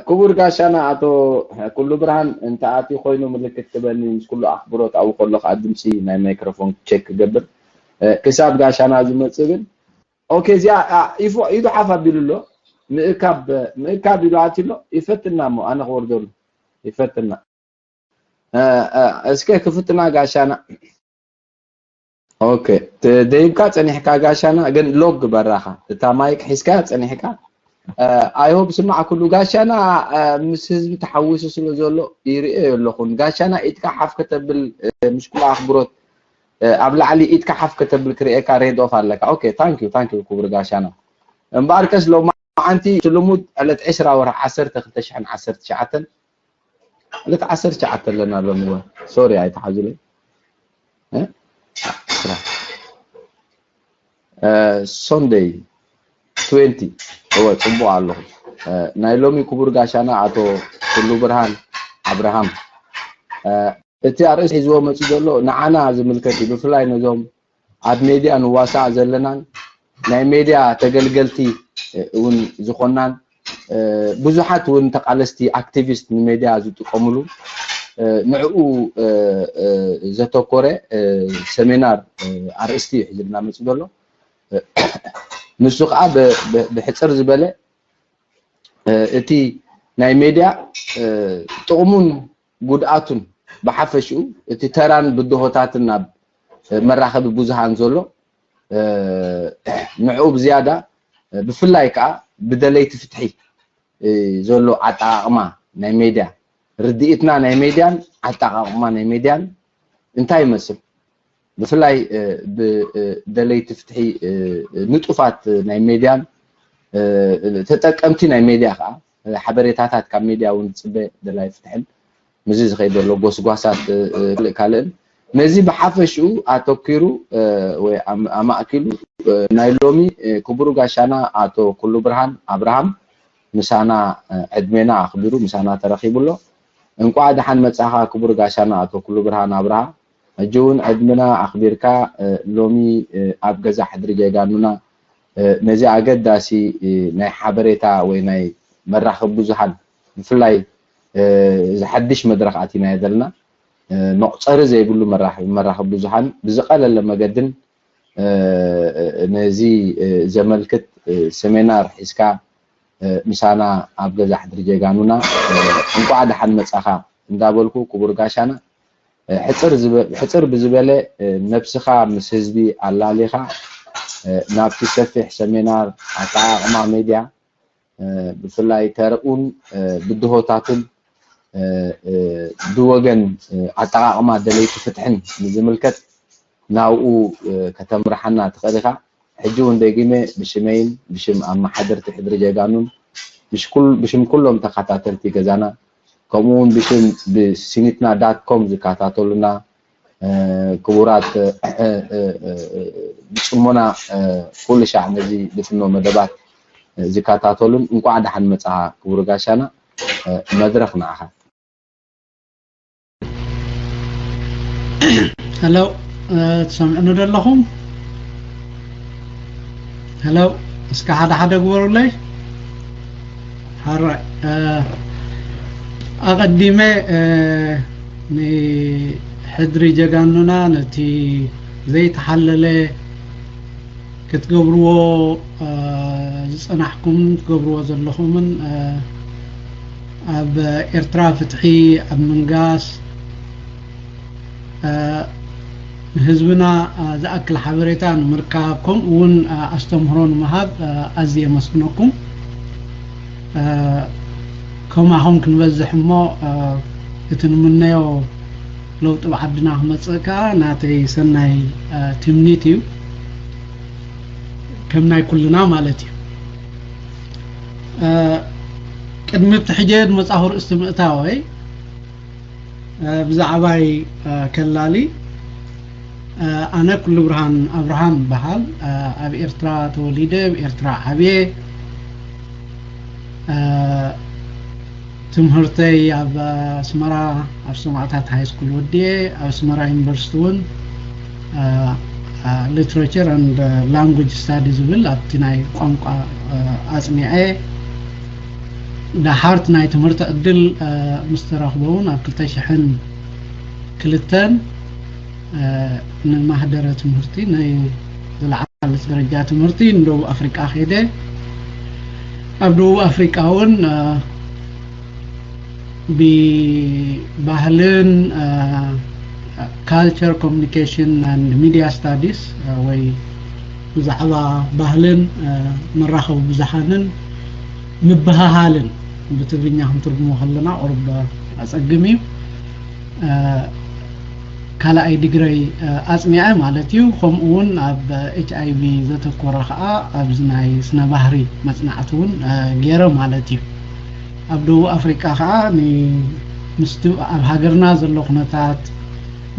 ክቡር ጋሻና ኣቶ ኩሉ ብርሃን እንተ ኣትዩ ኮይኑ ምልክት ክበኒ ምስ ኩሉ ኣኽብሮት ኣብኡ ከሎ ከዓ ድምፂ ናይ ማይክሮፎን ቸክ ክገብር ክሳብ ጋሻና ዝመፅእ ግን ኦኬ እዚኣ ኢፎ ኢዱ ሓፍ ኣቢሉ ኣሎ ምእካብ ምእካብ ኢሉ ኣትዩ ኣሎ ይፈትና እሞ ኣነ ክወርደሉ ይፈትና እስከ ክፍትና ጋሻና ኦኬ ደይብካ ጸኒሕካ ጋሻና ግን ሎግ ግበራኻ እታ ማይክ ሒዝካ ጸኒሕካ ኣይሆብ ስማዕ ኩሉ ጋሻና ምስ ህዝቢ ተሓዊሱ ስለ ዘሎ ይርእዮ ኣለኹን ጋሻና ኢድካ ሓፍ ከተብል ምስ ኩሉ ኣኽብሮት ኣብ ላዕሊ ኢድካ ሓፍ ከተብል ክርእየካ ሬድ ኦፍ ኣለካ ኦኬ ታንክ ዩ ታንክ ዩ ክቡር ጋሻና እምበኣርከስ ሎማዓንቲ እቲ ልሙድ ዕለት ዕስራ ወርሒ ዓሰርተ ክልተ ሽሕን ዓሰርተ ትሽዓተን ዕለት ዓሰርተ ትሽዓተ ኣለና ሎሚ እዋን ሶሪ ኣይተሓዙለይ ሶንደይ ትዌንቲ እወ ፅቡቅ ኣለኹ ናይ ሎሚ ክቡር ጋሻና ኣቶ ኩሉ ብርሃን ኣብርሃም እቲ ኣርእስቲ ሒዝዎ መፂ ዘሎ ንዓና ዝምልከት እዩ ብፍላይ ነዞም ኣብ ሜድያ ንዋሳእ ዘለናን ናይ ሜድያ ተገልገልቲ እውን ዝኾናን ብዙሓት እውን ተቃለስቲ ኣክቲቪስት ንሜድያ ዝጥቀምሉ ንዕኡ ዘተኮረ ሰሚናር ኣርእስቲ እዩ ሒዝልና መፂ ዘሎ ንሱ ከዓ ብሕፅር ዝበለ እቲ ናይ ሜድያ ጥቕሙን ጉድኣቱን ብሓፈሽኡ እቲ ተራን ብድሆታትን ናብ መራኸቢ ብዙሃን ዘሎ ንዕኡ ብዝያዳ ብፍላይ ከዓ ብደለይቲ ፍትሒ ዘሎ ኣጠቃቕማ ናይ ሜድያ ርድኢትና ናይ ሜድያን ኣጠቃቕማ ናይ ሜድያን እንታይ ይመስል ብፍላይ ብደለይቲ ፍትሒ ንጡፋት ናይ ሜድያን ተጠቀምቲ ናይ ሜድያ ከዓ ሓበሬታታት ካብ ሜድያ እውን ዝፅበ ደላይ ፍትሕን ምስዚ ዝኸይድ ዘሎ ጎስጓሳት ካልእ ካልእን ነዚ ብሓፈሽኡ ኣተኪሩ ወይ ኣማእኪሉ ናይ ሎሚ ክቡር ጋሻና ኣቶ ኩሉ ብርሃን ኣብርሃም ምሳና ዕድሜና ኣኽቢሩ ምሳና ተረኺቡ ኣሎ። እንቋዕ ደሓን መጻኻ ክቡር ጋሻና ኣቶ ኩሉ ብርሃን ኣብርሃ። ሕጂ እውን ዕድምና ኣኽቢርካ ሎሚ ኣብ ገዛ ሕድሪ ጀጋኑና ነዚ ኣገዳሲ ናይ ሓበሬታ ወይ ናይ መራኸቢ ብዙሃን ብፍላይ እዚ ሓድሽ መድረኽ ኣቲናዮ ዘለና መቑፀሪ ዘይብሉ መራኸቢ ብዙሃን ብዝቐለለ መገድን ነዚ ዘመልክት ሰሜናር ሒዝካ ምሳና ኣብ ገዛ ሕድሪ ጀጋኑና እንቋዕ ደሓን መጻኻ እንዳበልኩ ክቡር ጋሻና ሕፅር ብዝበለ ነብስኻ ምስ ህዝቢ ኣላሊኻ ናብቲ ሰፊሕ ሰሜናር ኣጠቓቕማ ሜድያ ብፍላይ ተርኡን ብድሆታቱን ብወገን ኣጠቓቕማ ደለይቲ ፍትሕን ንዝምልከት ናብኡ ከተምርሓና ትኽእል ኢኻ። ሕጂ እውን ደጊመ ብሽመይን ብሽም ኣመሓደርቲ ሕድሪ ጀጋኑን ብሽም ኩሎም ተኸታተልቲ ገዛና ከምኡ እውን ብሽም ብሲኒትና ዳት ኮም ዝከታተሉና ክቡራት ብፅሞና ኩሉ ሻዕ ነዚ ዝፍኖ መደባት ዝከታተሉን እንኳዕ ደሓን መፅኻ ክቡር ጋሻና መድረኽ ንዓኻ ሄሎ ትሰምዕኑ ደለኹም ሄሎ እስከ ሓደ ሓደ ግበሩለይ ሓራይ ኣቐዲመ ንሕድሪ ጀጋኑና ነቲ ዘይተሓለለ ክትገብርዎ ዝፀናሕኩም ትገብርዎ ዘለኹምን ኣብ ኤርትራ ፍትሒ ኣብ ምንጋስ ንህዝብና ዝኣክል ሓበሬታ ንምርካብ ከምኡ እውን ኣስተምህሮ ንምሃብ ኣዝየ የመስግነኩም። ከማኹም ክንበዝሕ እሞ እቲ ንምነዮ ለውጢ ኣብ ዓድና ክመፅእ ከዓ ናተይ ሰናይ ትምኒት እዩ። ከም ናይ ኩልና ማለት እዩ። ቅድሚ እቲ ሕጀ ዝመፃኹ ርእስቲ ምእታወይ ብዛዕባይ ከላሊ ኣነ ኩሉ ብርሃን ኣብርሃም በሃል ኣብ ኤርትራ ተወሊደ ኣብ ኤርትራ ዓብየ ትምህርተይ ኣብ ኣስመራ ኣብ ሰማዕታት ሃይ ስኩል ወድየ ኣብ ኣስመራ ዩኒቨርሲቲ እውን literature and language study ዝብል ኣብቲ ናይ ቋንቋ ኣፅኒዐ ደሓርት ናይ ትምህርቲ ዕድል ምስ ተረኽበ እውን ኣብ ክልተ ሽሕን ክልተን ንማህደረ ትምህርቲ ናይ ዝለዓለ ደረጃ ትምህርቲ ንደቡብ ኣፍሪቃ ከይደ። ኣብ ደቡብ ኣፍሪቃ እውን ብባህልን culture communication and media studies ወይ ብዛዕባ ባህልን መራኸቢ ብዙሓንን ምብህሃልን ብትግርኛ ክንትርጉሞ ከለና ቁሩብ ኣጸግም እዩ። ካልኣይ ዲግረይ ኣጽኒዐ ማለት እዩ። ከምኡ እውን ኣብ ኤች ኣይ ቪ ዘተኮረ ከዓ ኣብዚ ናይ ስነ ባህሪ መጽናዕቲ እውን ገይረ ማለት እዩ። ኣብ ደቡብ ኣፍሪቃ ከዓ ምስቲ ኣብ ሃገርና ዘሎ ኩነታት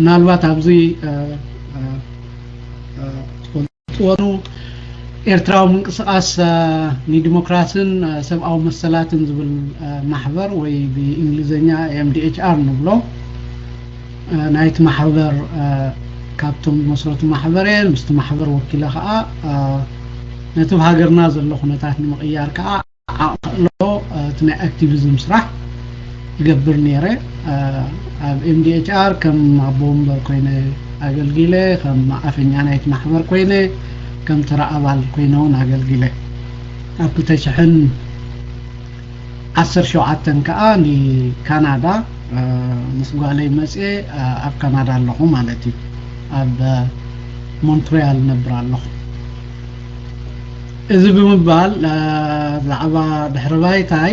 ምናልባት ኣብዚ ትፈልጥዎ ኤርትራዊ ምንቅስቃስ ንዲሞክራስን ሰብኣዊ መሰላትን ዝብል ማሕበር ወይ ብእንግሊዝኛ ኤም ዲ ኤች ኣር ንብሎ ናይቲ ማሕበር ካብቶም መስረቱ ማሕበር እየ። ምስቲ ማሕበር ወኪለ ከዓ ነቲ ሃገርና ዘሎ ኩነታት ንምቕያር ከዓ ዓቕሎ እቲ ናይ ኣክቲቪዝም ስራሕ ይገብር ነይረ። ኣብ ኤም ዲ ኤች ኣር ከም ኣቦ ወንበር ኮይነ ኣገልጊለ፣ ከም ኣፈኛ ናይቲ ማሕበር ኮይነ፣ ከም ተራ ኣባል ኮይነ እውን ኣገልጊለ። ኣብ ክልተ ሽሕን ዓሰርተ ሸውዓተን ከዓ ንካናዳ ምስ ጓለይ መፅኤ ኣብ ካናዳ ኣለኹ ማለት እዩ። ኣብ ሞንትሪያል ነብር ኣለኹ። እዚ ብምባል ዛዕባ ድሕሪ ባይታይ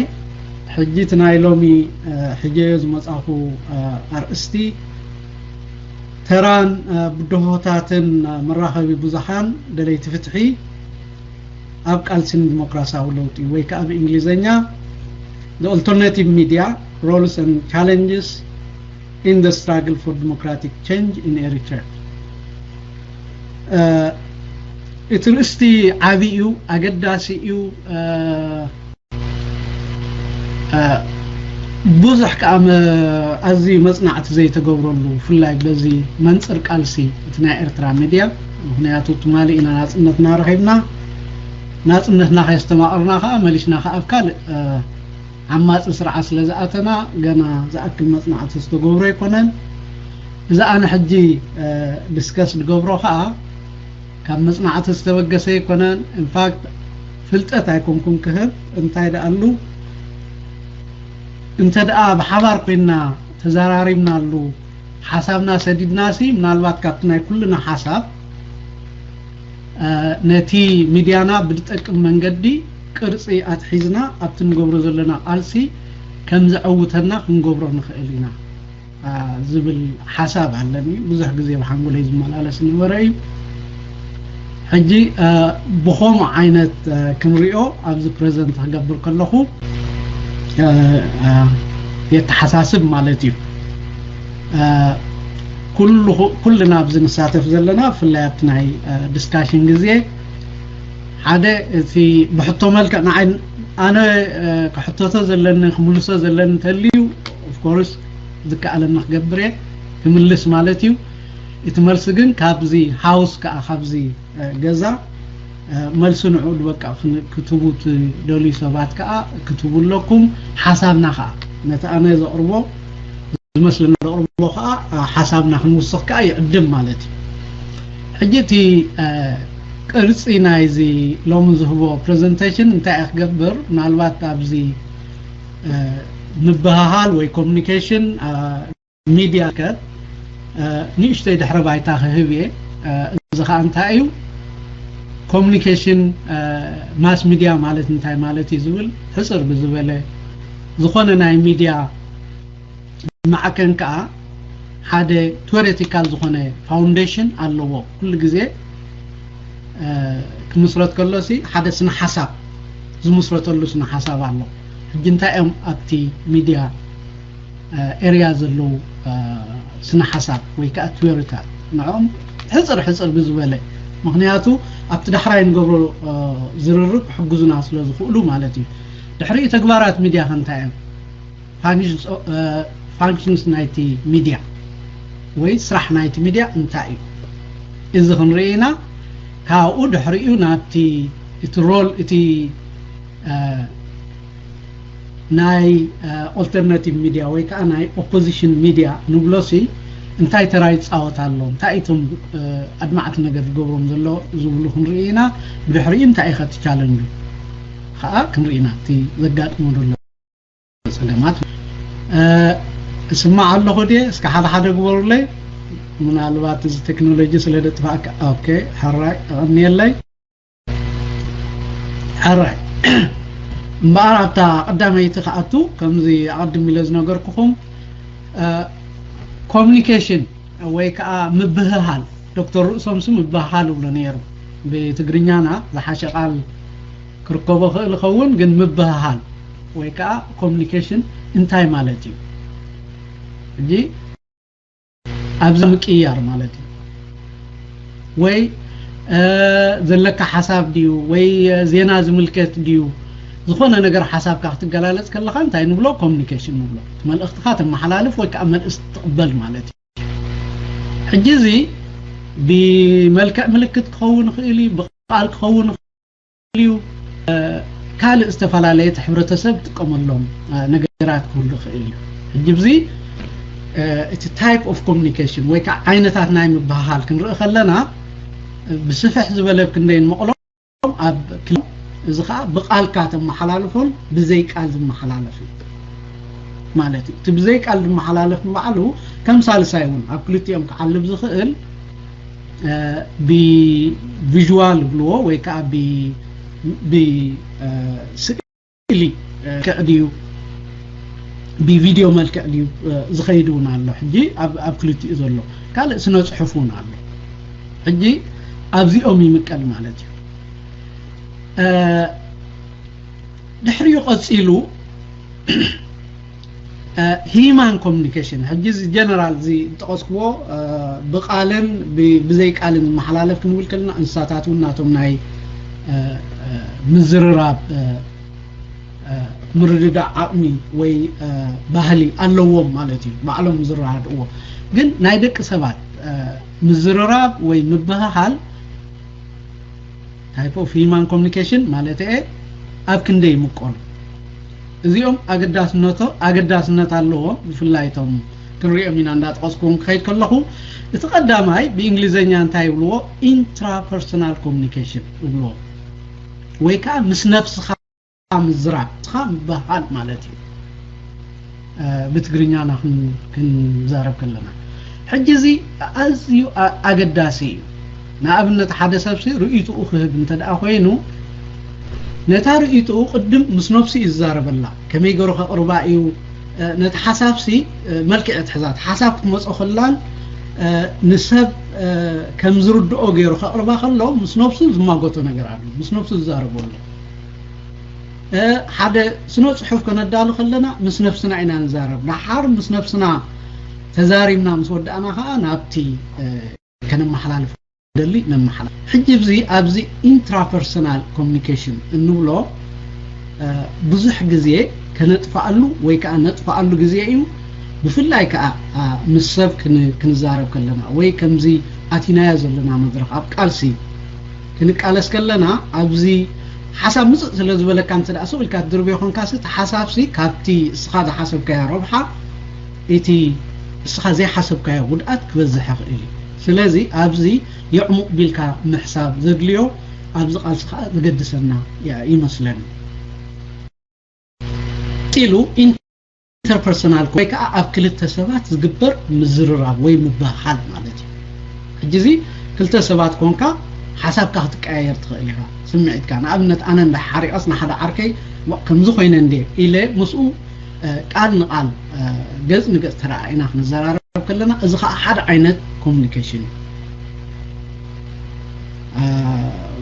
ሕጂ እቲ ናይ ሎሚ ሕጀዮ ዝመፃኹ ኣርእስቲ ተራን ብድሆታትን መራኸቢ ብዙሓን ደለይቲ ፍትሒ ኣብ ቃልሲ ንዲሞክራሲያዊ ለውጢ ወይ ከዓ ብእንግሊዝኛ the alternative media roles and challenges in the struggle for democratic change in Eritrea። እቲ ርእስቲ ዓብዪ እዩ፣ ኣገዳሲ እዩ። ብዙሕ ከዓ ኣዝዩ መፅናዕቲ ዘይተገብረሉ ብፍላይ በዚ መንፅር ቃልሲ እቲ ናይ ኤርትራ ሚድያ። ምክንያቱ ትማሊ ኢና ናፅነትና ረኺብና፣ ናፅነትና ከየስተማቐርና ከዓ መሊስና ከዓ ኣብ ካልእ ዓማፂ ስርዓት ስለ ዝኣተና ገና ዝኣክል መፅናዕቲ ዝተገብሮ ኣይኮነን። እዚ ኣነ ሕጂ ዲስከስ ዝገብሮ ከዓ ካብ መፅናዕቲ ዝተበገሰ ኣይኮነን። ኢንፋክት ፍልጠት ኣይኮንኩን ክህብ፣ እንታይ ደኣሉ እንተ ደኣ ብሓባር ኮይና ተዘራሪብናሉ ሓሳብና ሰዲድናሲ ምናልባት ካብቲ ናይ ኩልና ሓሳብ ነቲ ሚድያና ብዝጠቅም መንገዲ ቅርፂ ኣትሒዝና ኣብቲ ንገብሮ ዘለና ቃልሲ ከም ዘዐውተና ክንገብሮ ንኽእል ኢና ዝብል ሓሳብ ኣለኒ። ብዙሕ ግዜ ብሓንጎለይ ዝመላለስ ዝነበረ እዩ። ሕጂ ብኸምኡ ዓይነት ክንሪኦ ኣብዚ ፕሬዘንት ክገብር ከለኹ የተሓሳስብ ማለት እዩ። ኩልና ኣብዚ ንሳተፍ ዘለና ብፍላይ ኣብቲ ናይ ዲስካሽን ግዜ ሓደ እቲ ብሕቶ መልክዕ ንዓይ ኣነ ክሕተቶ ዘለኒ ክምልሶ ዘለኒ እንተልዩ ኦፍኮርስ ዝከኣለኒ ክገብር እየ ክምልስ ማለት እዩ። እቲ መልሲ ግን ካብዚ ሃውስ ከዓ ካብዚ ገዛ መልሲ ንዕኡ በቃ ክትቡ ትደልዩ ሰባት ከዓ ክትቡ ኣለኩም። ሓሳብና ከዓ ነቲ ኣነ ዘቕርቦ ዝመስለና ዘቕርቦ ከዓ ሓሳብና ክንውስኽ ከዓ ይዕድም ማለት እዩ። ሕጂ እቲ ቅርፂ ናይዚ ሎሚ ዝህቦ ፕሬዘንቴሽን እንታይ እየ ክገብር ምናልባት ኣብዚ ምብህሃል ወይ ኮሚኒኬሽን ሚድያ ከ ንእሽተይ ድሕረ ባይታ ክህብ እየ። እዚ ከዓ እንታይ እዩ ኮሚኒኬሽን ማስ ሚድያ ማለት እንታይ ማለት እዩ ዝብል ሕፅር ብዝበለ ዝኾነ ናይ ሚድያ ማዕከን ከዓ ሓደ ቴዎሬቲካል ዝኾነ ፋውንዴሽን ኣለዎ። ኩሉ ግዜ ክምስረት ከሎሲ ሓደ ስነ ሓሳብ ዝምስረተሉ ስነ ሓሳብ ኣሎ። ሕጂ እንታይ እዮም ኣብቲ ሚድያ ኤርያ ዘለዉ ስነ ሓሳብ ወይ ከዓ ቲዮሪታት ንዕኦም ሕፅር ሕፅር ብዝበለ ምክንያቱ ኣብቲ ዳሕራይ ንገብሮ ዝርርብ ክሕግዙና ስለ ዝኽእሉ ማለት እዩ። ድሕሪኡ ተግባራት ሚድያ ከ እንታይ እዮም? ፋንክሽንስ ናይቲ ሚድያ ወይ ስራሕ ናይቲ ሚድያ እንታይ እዩ? እዚ ክንርኢ ኢና። ካብኡ ድሕሪኡ ናብቲ እቲ ሮል እቲ ናይ ኦልተርናቲቭ ሚድያ ወይ ከዓ ናይ ኦፖዚሽን ሚድያ ንብሎሲ እንታይ ተራ ይፃወት ኣሎ፣ እንታይ እቶም ኣድማዕቲ ነገር ዝገብሮም ዘሎ ዝብሉ ክንርኢ ኢና። ብድሕሪኡ እንታይ ኢኸ እቲ ቻለንጁ ከዓ ክንርኢ ኢና፣ እቲ ዘጋጥሞ ዘሎ ፀገማት። እስማዕ ኣለኹ ድየ? እስከ ሓደ ሓደ ግበሩለይ። ምናልባት እዚ ቴክኖሎጂ ስለ ደጥፋእካ። ኦኬ፣ ሕራይ፣ ኣቐንየለይ። ሕራይ። እምበኣር ኣብታ ቀዳመይቲ ክኣቱ፣ ከምዚ ኣቐድም ኢለ ዝነገርኩኹም፣ ኮሚኒኬሽን ወይ ከዓ ምብህሃል፣ ዶክተር ርእሶምሲ ምብህሃል ይብሎ ነይሩ። ብትግርኛና ዝሓሸ ቃል ክርከቦ ክእል ይኸውን፣ ግን ምብህሃል ወይ ከዓ ኮሚኒኬሽን እንታይ ማለት እዩ? ሕጂ ኣብዚ ምቅያር ማለት እዩ። ወይ ዘለካ ሓሳብ ድዩ ወይ ዜና ዝምልከት ድዩ፣ ዝኾነ ነገር ሓሳብካ ክትገላለፅ ከለካ እንታይ ንብሎ? ኮሚኒኬሽን ንብሎ። መልእኽትካ ተመሓላልፍ ወይ ከዓ መልእስ ትቕበል ማለት እዩ። ሕጂ እዚ ብመልክዕ ምልክት ክኸውን ይኽእል እዩ፣ ብቃል ክኸውን ይኽእል እዩ፣ ካልእ ዝተፈላለየ እቲ ሕብረተሰብ ዝጥቀመሎም ነገራት ክህሉ ይኽእል እዩ። ሕጂ እዚ እቲ ታይፕ ኦፍ ኮሚኒኬሽን ወይ ከዓ ዓይነታት ናይ ምብህሃል ክንርኢ ከለና ብስፍሕ ዝበለ ክንደይ ንመቕሎም ኣብ ክሊ እዚ ከዓ ብቃልካ ተመሓላልፎን ብዘይ ቃል ዝመሓላለፍ እዩ ማለት እዩ። እቲ ብዘይ ቃል ዝመሓላለፍ ንባዕሉ ከም ሳልሳይ እውን ኣብ ክልቲኦም ክዓልብ ዝኽእል ብቪዥዋል ብልዎ ወይ ከዓ ብስእሊ መልክዕ ድዩ ብቪድዮ መልክዕ ድዩ ዝኸይድ እውን ኣሎ። ሕጂ ኣብ ክልቲኡ ዘሎ ካልእ ስነ ፅሑፍ እውን ኣሎ። ሕጂ ኣብዚኦም ይምቀል ማለት እዩ። ድሕሪኡ ቀፂሉ ሂማን ኮሚኒኬሽን፣ ሕጂ እዚ ጀነራል እዚ ዝጠቐስክዎ ብቃልን ብዘይ ቃልን ዝመሓላለፍ ክንብል ከለና እንስሳታት እውን ናቶም ናይ ምዝርራብ ምርድዳእ ዓቕሚ ወይ ባህሊ ኣለዎም ማለት እዩ፣ ባዕሎም ዝረዳድእዎ። ግን ናይ ደቂ ሰባት ምዝርራብ ወይ ምብህሃል ታይፕ ኦፍ ሂማን ኮሚኒኬሽን ማለት እየ ኣብ ክንደይ ይምቀሉ? እዚኦም ኣገዳስነቶ ኣገዳስነት ኣለዎም። ብፍላይ እቶም ክንሪኦም ኢና እንዳጠቐስኩም ክኸይድ ከለኹ፣ እቲ ቀዳማይ ብእንግሊዘኛ እንታይ ይብልዎ? ኢንትራፐርሶናል ኮሚኒኬሽን ይብልዎ፣ ወይ ከዓ ምስ ነብስኻ ምዝራብ፣ ንስኻ ምብህሃል ማለት እዩ። ብትግርኛና ክንዛረብ ከለና፣ ሕጂ እዚ ኣዝዩ ኣገዳሲ እዩ። ንኣብነት ሓደ ሰብሲ ርእይትኡ ክህብ እንተ ደኣ ኮይኑ፣ ነታ ርእይትኡ ቅድም ምስ ነብሱ እዩ ዝዛረበላ። ከመይ ገይሩ ከቕርባ እዩ? ነቲ ሓሳብሲ መልክዕ ትሕዛት ሓሳብ ክትመጾ ከላን ንሰብ ከም ዝርድኦ ገይሩ ከቕርባ ከሎ ምስ ነብሱ ዝማጎቶ ነገር ኣሎ፣ ምስ ነብሱ ዝዛረቦ ኣሎ። ሓደ ስነ ጽሑፍ ከነዳሉ ከለና ምስ ነብስና ኢና ንዛረብ። ደሓር ምስ ነብስና ተዛሪብና ምስ ወዳእና ከኣ ናብቲ ከነመሓላልፍ ደሊ ነመሓላ። ሕጂ እዚ ኣብዚ ኢንትራፐርሶናል ኮሚኒኬሽን እንብሎ ብዙሕ ግዜ ከነጥፍኣሉ ወይ ከዓ ነጥፍኣሉ ግዜ እዩ። ብፍላይ ከዓ ምስ ሰብ ክንዛረብ ከለና ወይ ከምዚ ኣቲናዮ ዘለና መድረኽ ኣብ ቃልሲ ክንቃለስ ከለና ኣብዚ ሓሳብ ምፅእ ስለ ዝበለካ እንተ ደኣ ስቕ ኢልካ ትድርብዮ ኮንካሲ እቲ ሓሳብሲ ካብቲ እስኻ ዝሓሰብካዮ ረብሓ እቲ እስኻ ዘይሓሰብካዮ ጉድኣት ክበዝሕ ይኽእል እዩ። ስለዚ ኣብዚ የዕሙቕ ቢልካ ምሕሳብ ዘድልዮ ኣብዚ ቃልሲ ከዓ ዝገድሰና ይመስለኒ። ኢሉ ኢንተርፐርሶናል ወይ ከዓ ኣብ ክልተ ሰባት ዝግበር ምዝርራብ ወይ ምብህሃል ማለት እዩ። ሕጂ እዚ ክልተ ሰባት ኮንካ ሓሳብካ ክትቀያየር ትኽእል ኢኻ። ስምዒትካ ንኣብነት ኣነ እንዳ ሓሪቐስ ንሓደ ዓርከይ ከምዚ ኮይነ እንደ ኢለ ምስኡ ቃል ንቃል ገፅ ንገፅ ተረኣኢና ክንዘራረብ ከለና እዚ ከዓ ሓደ ዓይነት ኮሚኒኬሽን እዩ።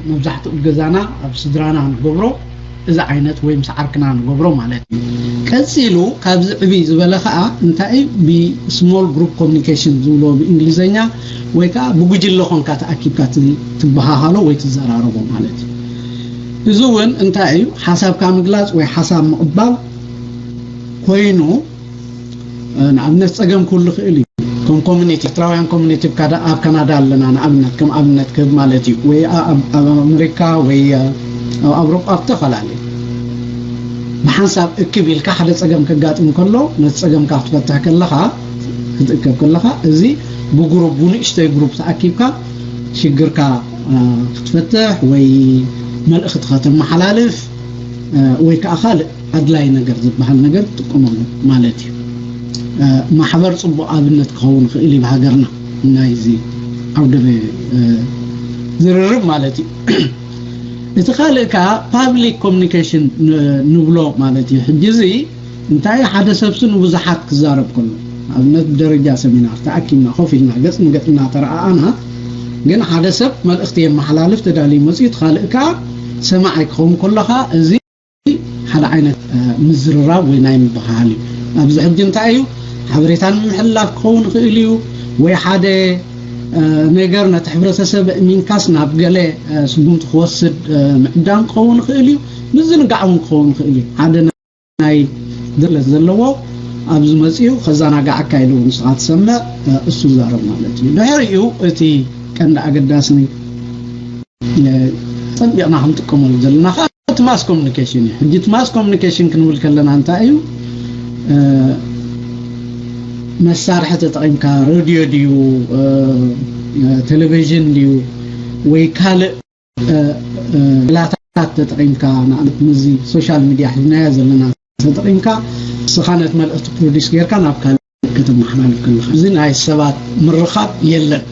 መብዛሕትኡ ገዛና ኣብ ስድራና ንገብሮ እዚ ዓይነት ወይ ምስ ዓርክና ንገብሮ ማለት እዩ። ቀፂሉ ካብዚ ዕብይ ዝበለ ከዓ እንታይ ብስሞል ግሩፕ ኮሚኒኬሽን ዝብሎ ብእንግሊዝኛ ወይ ከዓ ብጉጅለ ኮንካ ተኣኪብካ ትበሃሃሎ ወይ ትዘራረቦ ማለት እዩ። እዚ እውን እንታይ እዩ? ሓሳብካ ምግላፅ ወይ ሓሳብ ምቕባል ኮይኑ ንኣብነት ፀገም ክህሉ ይኽእል እዩ። ከም ኮሚኒቲ ኤርትራውያን ኮሚኒቲ ኣብ ካናዳ ኣለና ንኣብነት ከም ኣብነት ክህብ ማለት እዩ ወይ ኣብ ኣሜሪካ ወይ ኣብ ኣውሮጳ ኣብ ዝተፈላለዩ ብሓንሳብ እክብ ኢልካ ሓደ ጸገም ከጋጥም ከሎ፣ ነቲ ጸገምካ ክትፈትሕ ከለኻ፣ ክትእከብ ከለኻ፣ እዚ ብግሩፕ፣ ብንእሽተይ ግሩፕ ተኣኪብካ ሽግርካ፣ እ፣ ክትፈትሕ ወይ መልእኽቲ ከተመሓላልፍ፣ እ፣ ወይ ከኣ ካልእ ኣድላይ ነገር ዝበሃል ነገር ትጥቀመሉ ማለት እዩ። እ፣ ማሕበር ጽቡቕ ኣብነት ክኸውን ይኽእል እዩ ብሃገርና ናይዚ ዓውደ፣ እ፣ ዝርርብ ማለት እዩ። እቲ ካልእ ከኣ ፓብሊክ ኮሚኒኬሽን ን-፣ ንብሎ ማለት እዩ። ሕጂ እዚ እንታይ ሓደ ሰብሲ ንብዙሓት ክዛረብ ከሎ፣ ኣብነት ብደረጃ ሰሚናር ተኣኪብና ኮፍ ኢልና ገጽ ንገጽ እናተረኣኣና፣ ግን ሓደ ሰብ መልእኽቲ የመሓላልፍ ተዳልዩ መጽኡ፣ እቲ ካልእ ከኣ ሰማዓይ ክኸውን ከሎ ከኣ እዚ ሓደ ዓይነት፣ እ፣ ምዝርራብ ወይ ናይ ምብህሃል እዩ። ኣብዚ ሕጂ እንታይ እዩ? ሓበሬታ ንምሕልላፍ ክኸውን ይኽእል እዩ፣ ወይ ሓደ፣ እ፣ ነገር ነቲ ሕብረተሰብ እሚንካስ ናብ ገለ፣ እ፣ ስጉምቲ ክወስድ፣ እ፣ ምዕዳም ክኸውን ይኽእል እዩ፣ ምዝንጋዕ እውን ክኸውን ይኽእል እዩ። ሓደ ናይ ድለት ዘለዎ ኣብዚ መጺኡ ከዘናግዓካ ኢሉ ንስኻ ትሰምዕ፣ እ፣ እሱ ይዛረብ ማለት እዩ። ድሕሪኡ እቲ ቀንዲ ኣገዳሲ ጸቢቕና ክንጥቀመሉ ዘለና ከዓ እቲ ማስ ኮሚኒኬሽን እዩ። ሕጂ እቲ ማስ ኮሚኒኬሽን ክንብል ከለና እንታይ እዩ? እ፣ መሳርሒ ተጠቒምካ፣ ሬድዮ ድዩ፣ እ፣ እ፣ ቴሌቪዥን ድዩ፣ ወይ ካልእ፣ እ፣ እ፣ ላታት ተጠቒምካ፣ ንኣብነት ምስዚ ሶሻል ሚድያ ሒዝናዮ ዘለና ተጠቒምካ፣ ንስኻ ነቲ መልእኽቲ ፕሮዲስ ጌርካ ናብ ካልእ ከተመሓላልፍ ከለኻ፣ እዚ ናይ ሰባት ምርኻብ የለን።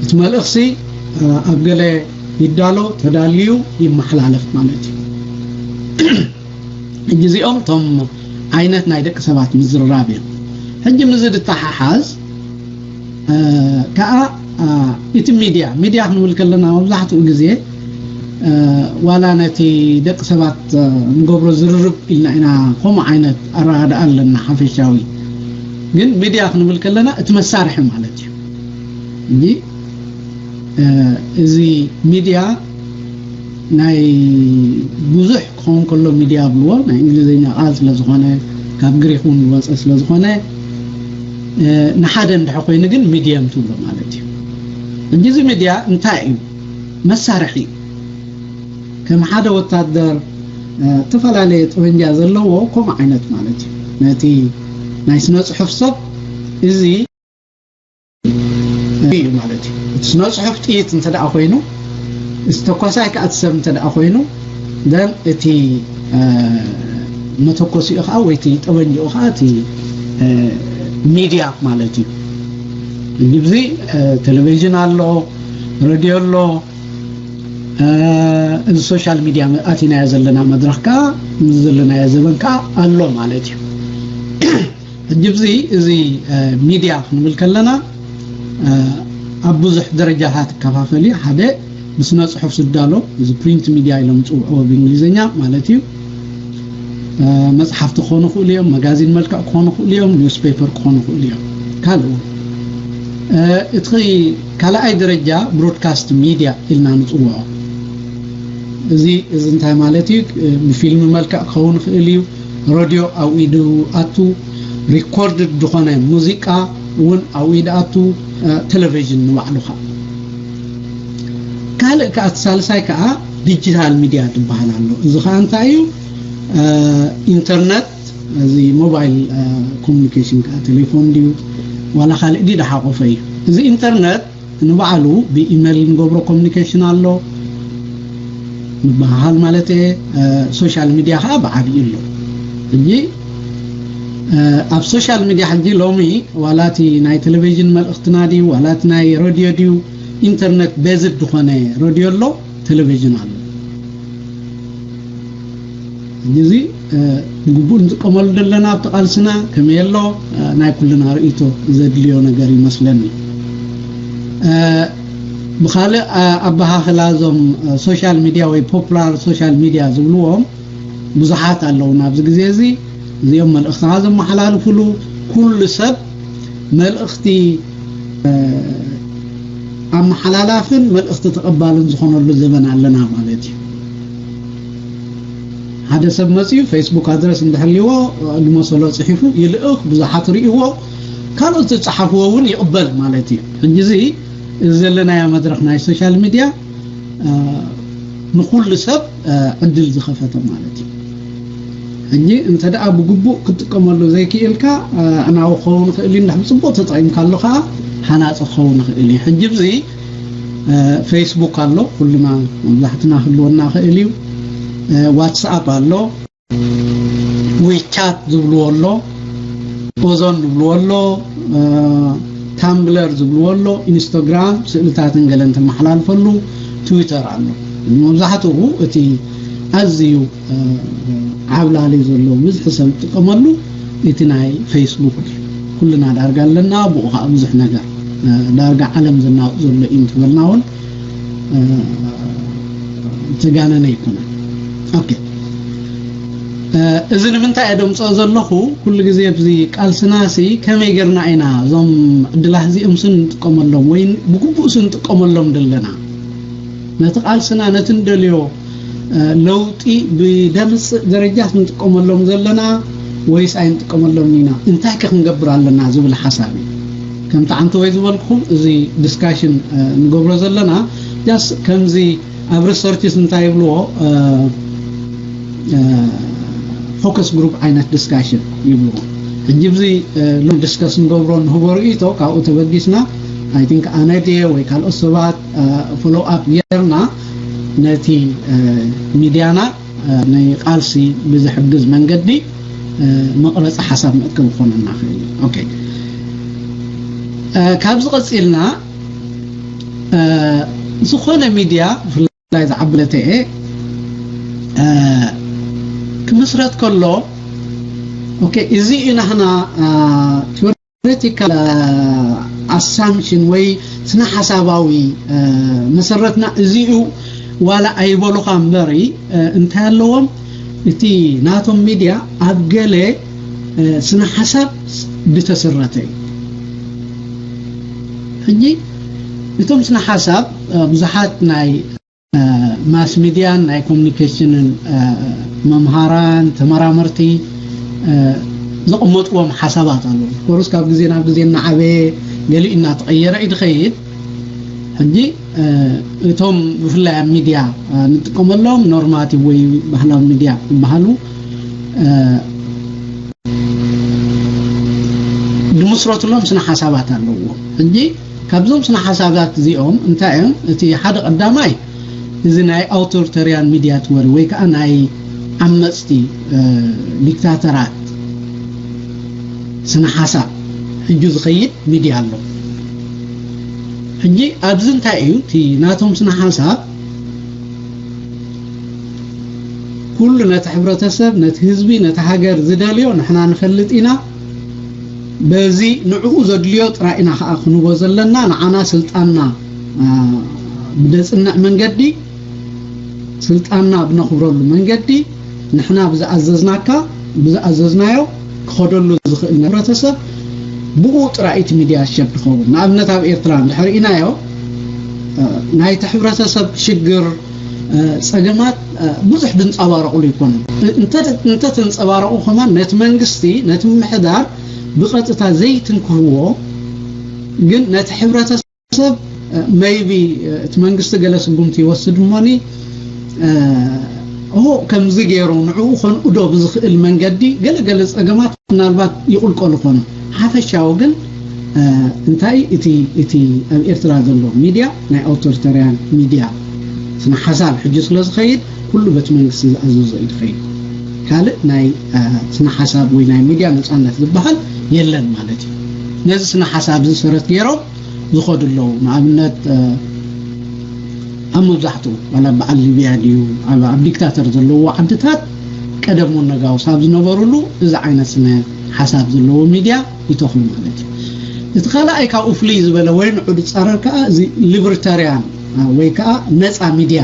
እቲ መልእኽቲ፣ እ፣ ኣብ ገለ ይዳሎ፣ ተዳልዩ ይመሓላለፍ ማለት እዩ። ሕጂ እዚኦም እቶም ዓይነት ናይ ደቂ ሰባት ምዝርራብ እዮም። ሕጂ ምስዚ ዝተሓሓዝ፣ እ፣ ከኣ፣ እ፣ እቲ ሚድያ፣ ሚድያ ክንብል ከለና መብዛሕትኡ ግዜ፣ እ፣ ዋላ ነቲ ደቂ ሰባት፣ እ፣ ንገብሮ ዝርርብ ኢልና ኢና ከምኡ ዓይነት ኣረዳድኣ ኣለና ሓፈሻዊ። ግን ሚድያ ክንብል ከለና እቲ መሳርሒ ማለት እዩ። እንጂ፣ እ፣ እዚ ሚድያ ናይ ብዙሕ ክኸውን ከሎ ሚድያ ብልዎ፣ ናይ እንግሊዝኛ ቃል ስለ ዝኾነ፣ ካብ ግሪክ እውን ዝወፀ ስለ ዝኾነ፣ እ፣ ንሓደ እንድሕር ኮይኑ ግን ሚድየም ትብሎ ማለት እዩ። ሕጂ እዚ ሚድያ እንታይ እዩ? መሳርሒ እዩ። ከም ሓደ ወታደር፣ እ፣ እተፈላለየ ጠበንጃ ዘለዎ ከምኡ ዓይነት ማለት እዩ። ነቲ ናይ ስነ ጽሑፍ ሰብ እዚ እዩ ማለት እዩ። እቲ ስነ ጽሑፍ ጥይት እንተ ደኣ ኮይኑ፣ እቲ ተኳሳይ ከኣ እቲ ሰብ እንተ ደኣ ኮይኑ፣ then እቲ፣ እ፣ መተኮሲኡ ከኣ ወይ እቲ ጠበንጅኡ ከኣ እቲ፣ እ፣ ሚድያ ማለት እዩ። ሕጂ ኣብዚ፣ እ፣ ቴሌቪዥን ኣሎ፣ ሬድዮ ኣሎ፣ እ፣ እዚ ሶሻል ሚድያ ኣቲናዮ ዘለና መድረኽ ከኣ ምስ ዘለናዮ ዘበን ከኣ ኣሎ ማለት እዩ። ሕጂ ኣብዚ እዚ፣ እ፣ ሚድያ ክንብል ከለና፣ እ፣ ኣብ ብዙሕ ደረጃታት ይከፋፈል እዩ። ሓደ ብስነ ጽሑፍ ዝዳሎ፣ እዚ ፕሪንት ሚድያ ኢሎም ዝጽውዕዎ ብእንግሊዝኛ ማለት እዩ። እ፣ መጽሓፍቲ ክኾኑ ይኽእሉ እዮም፣ መጋዚን መልክዕ ክኾኑ ይኽእሉ እዮም፣ ኒውስፔፐር ክኾኑ ይኽእሉ እዮም። ካልእ እውን፣ እ፣ እቲ ካልኣይ ደረጃ ብሮድካስት ሚድያ ኢልና ንጽውዖ። እዚ፣ እዚ እንታይ ማለት እዩ? ብፊልም መልክዕ ክኸውን ይኽእል እዩ። ሬድዮ ኣብ ኢዱ ኣቱ፣ ሪኮርድድ ዝኾነ ሙዚቃ እውን ኣብ ኢዱ ኣቱ፣ እ፣ ቴሌቪዥን ንባዕሉ ኸኣ። ካልእ ከኣ፣ እቲ ሳልሳይ ከኣ ዲጂታል ሚድያ ዝበሃል ኣሎ። እዚ ኸኣ እንታይ እዩ? እ፣ ኢንተርነት፣ እዚ ሞባይል፣ እ፣ ኮሙኒኬሽን ከኣ ቴሌፎን ድዩ ዋላ ካልእ ድዩ ዝሓቖፈ እዩ። እዚ ኢንተርነት ንባዕሉ ብኢሜል ንገብሮ ኮሙኒኬሽን ኣሎ፣ ምብህሃል ማለት እየ። እ፣ ሶሻል ሚድያ ከኣ ብዓብዩ ኣሎ። ሕጂ፣ እ፣ ኣብ ሶሻል ሚድያ ሕጂ ሎሚ ዋላ እቲ ናይ ቴሌቪዥን መልእኽትና ድዩ ዋላ እቲ ናይ ሬድዮ ድዩ ኢንተርነት ቤዝድ ዝኾነ ሬድዮ ኣሎ፣ ቴሌቪዥን ኣሎ። ሕጂ እዚ፣ እ፣ ብግቡእ ንጥቀመሉ ዘለና ኣብቲ ቃልስና ከመይ ኣሎ፣ እ፣ ናይ ኩልና ርእይቶ ዘድልዮ ነገር ይመስለኒ። እ፣ ብኻልእ፣ እ፣ ኣበሃህላ እዞም፣ እ፣ ሶሻል ሚድያ ወይ ፖፑላር ሶሻል ሚድያ ዝብልዎም ብዙሓት ኣለዉ። ኣብዚ ግዜ እዚ እዚኦም መልእኽትኻ ዘመሓላልፉሉ፣ ኩሉ ሰብ መልእኽቲ፣ እ፣ ኣመሓላላፍን መልእኽቲ ተቐባልን ዝኾነሉ ዘበን ኣለና ማለት እዩ። ሓደ ሰብ መጺኡ ፌስቡክ ኣድረስ እንድሕልዎ፣ ዝመሰሎ ጽሒፉ ይልእኽ፣ ብዙሓት ርእይዎ፣ ካልኦት ዝጸሓፍዎ እውን ይቕበል ማለት እዩ። ሕጂ እዚ፣ እዚ ዘለናዮ መድረኽ ናይ ሶሻል ሚድያ፣ እ፣ ንኹሉ ሰብ፣ እ፣ ዕድል ዝኸፈተ ማለት እዩ። ሕጂ እንተ ደኣ ብግቡእ ክትጥቀመሉ ዘይክእልካ፣ ኣዕናዊ ክኸውን ይኽእል እዩ። እንድሕር ብጽቡቕ ተጠቒምካሉ ከኣ ሃናጺ ክኸውን ይኽእል እዩ። ሕጂ እዚ ፌስቡክ ኣሎ፣ ኩልና መብዛሕትና ክህልወና ይኽእል እዩ። ዋትስኣፕ ኣሎ፣ ዊቻት ዝብልዎ ኣሎ፣ ኦዞን ዝብልዎ ኣሎ፣ ታምብለር ዝብልዎ ኣሎ፣ ኢንስቶግራም ስእልታትን ገለን ተመሓላልፈሉ፣ ትዊተር ኣሎ። መብዛሕትኡ እቲ ኣዝዩ ዓብላሊ ዘሎ፣ ብዝሒ ሰብ ዝጥቀመሉ እቲ ናይ ፌስቡክ እዩ። ኩልና ዳርጋ ኣለና፣ ብኡ ከዓ ብዙሕ ነገር ዳርጋ ዓለም ዘናውጥ ዘሎ እዩ እንተበልና እውን ተጋነነ ኣይኮነን። ኦኬ፣ እዚ ንምንታይ እየ ደምፅኦ ዘለኹ? ኩሉ ግዜ ኣብዚ ቃልስናሲ ከመይ ጌርና ኢና እዞም ዕድላት እዚኦም ስንጥቀመሎም ወይ ብግቡእ ስንጥቀመሎም ዘለና? ነቲ ቃልስና ነቲ እንደልዮ ለውጢ ብደምፅእ ደረጃ ክንጥቀመሎም ዘለና ወይስ ኣይንጥቀመሎም ኢና? እንታይ ከ ክንገብር ኣለና ዝብል ሓሳብ እዩ። ከምቲ ዓንተወይ ዝበልኩኹም፣ እዚ ዲስካሽን ንገብሮ ዘለና ጃስ ከምዚ ኣብ ሪሰርችስ እንታይ ይብልዎ፣ ፎከስ ግሩፕ ዓይነት ዲስካሽን ይብልዎ። ሕጂ እዚ ሎም ዲስከስ ንገብሮ ንህቦ ርእይቶ ካብኡ ተበጊስና፣ ኣይ ቲንክ ኣነ ድየ ወይ ካልኦት ሰባት ፎሎ ኣፕ ጌርና ነቲ ሚድያና ንቃልሲ ብዝሕግዝ መንገዲ መቕረፂ ሓሳብ መእከቢ ክኾነና ይኽእል እዩ። ኦኬ፣ ካብዚ ቀፂልና ዝኾነ ሚድያ ብፍላይ ዝዓበለተ ክምስረት ከሎ፣ ኦኬ፣ እዚ እዩ ናህና ቲዮሬቲካል ኣሳምሽን ወይ ስነ ሓሳባዊ መሰረትና እዚ እዩ ዋላ ኣይበሉኻ እምበሪ፣ እንታይ ኣለዎም፣ እቲ ናቶም ሚድያ ኣብ ገለ ስነ ሓሳብ ዝተሰረተ እዩ። ሕጂ እቶም ስነ ሓሳብ ብዙሓት ናይ ማስ ሚድያን ናይ ኮሚኒኬሽንን መምሃራን ተመራመርቲ ዘቐመጥዎም ሓሳባት ኣለዉ። ኮርስ ካብ ግዜ ናብ ግዜ እናዓበየ ገሊኡ እናተቐየረ እዩ ዝኸይድ። ሕጂ እቶም ብፍላይ ኣብ ሚድያ ንጥቀመሎም ኖርማቲቭ ወይ ባህላዊ ሚድያ ዝበሃሉ ዝምስረትሎም ስነ ሓሳባት ኣለዎ። ሕጂ ካብዞም ስነ ሓሳባት እዚኦም እንታይ እዮም? እቲ ሓደ ቀዳማይ እዚ ናይ ኣውቶሪታሪያን ሚድያ ትወሪ ወይ ከዓ ናይ ዓመፅቲ ዲክታተራት ስነ ሓሳብ ሕጂ ዝኸይድ ሚድያ ኣሎ። ሕጂ ኣብዚ እንታይ እዩ እቲ ናቶም ስነ ሓሳብ? ኩሉ ነቲ ሕብረተሰብ፣ ነቲ ህዝቢ፣ ነቲ ሃገር ዝደልዮ ንሕና ንፈልጥ ኢና። በዚ ንዕኡ ዘድልዮ ጥራይ ኢና ከዓ ክንቦ ዘለና። ንዓና ስልጣንና ብደፅንዕ መንገዲ፣ ስልጣንና ብነኽብረሉ መንገዲ፣ ንሕና ብዝኣዘዝናካ ብዝኣዘዝናዮ ክኸደሉ ዝኽእል ናይ ሕብረተሰብ ብኡ ጥራይ እቲ ሚድያ ሸብ ድኸውን። ንኣብነት ኣብ ኤርትራ እንድሕር ኢናዮ ናይቲ ሕብረተሰብ ሽግር፣ ፀገማት ብዙሕ ድንፀባረቑሉ ኣይኮነን። እንተተንፀባረቑ ከማን ነቲ መንግስቲ ነቲ ምምሕዳር ብቐጥታ ዘይትንክህዎ፣ ግን ነቲ ሕብረተሰብ ሰብ ሜይቢ እቲ መንግስቲ ገለ ስጉምቲ ይወስድ እሞኒ ኦ ከምዚ ገይሩ ንዕኡ ከንእዶ ብዝኽእል መንገዲ ገለገለ ፀገማት ምናልባት ይቕልቀሉ ኾኑ። ሓፈሻዊ ግን እንታይ እቲ እቲ ኣብ ኤርትራ ዘሎ ሚድያ ናይ ኣውቶሪታርያን ሚድያ ስነ ሓሳብ ሕጂ ስለ ዝኸይድ ኩሉ በቲ መንግስቲ ዝኣዘዞ እዩ ዝኸይድ። ካልእ ናይ ስነ ሓሳብ ወይ ናይ ሚድያ ነፃነት ዝበሃል የለን ማለት እዩ። ነዚ ስነ ሓሳብ እዚ ሰረት ገይሮም ዝኸዱ ኣለዉ። ንኣብነት ኣብ መብዛሕትኡ ዋላ በዓል ሊብያ ድዩ ኣብ ኣብ ዲክታተር ዘለዎ ዓድታት ቀደም እውን ነጋውስ ኣብ ዝነበሩሉ እዚ ዓይነት ስነ ሓሳብ ዘለዎ ሚድያ ይተኽሉ ማለት እዩ። እቲ ካልኣይ ካብኡ ፍልይ ዝበለ ወይ ንዑ ዝፃረር ከዓ እዚ ሊበርታርያን ወይ ከዓ ነፃ ሚድያ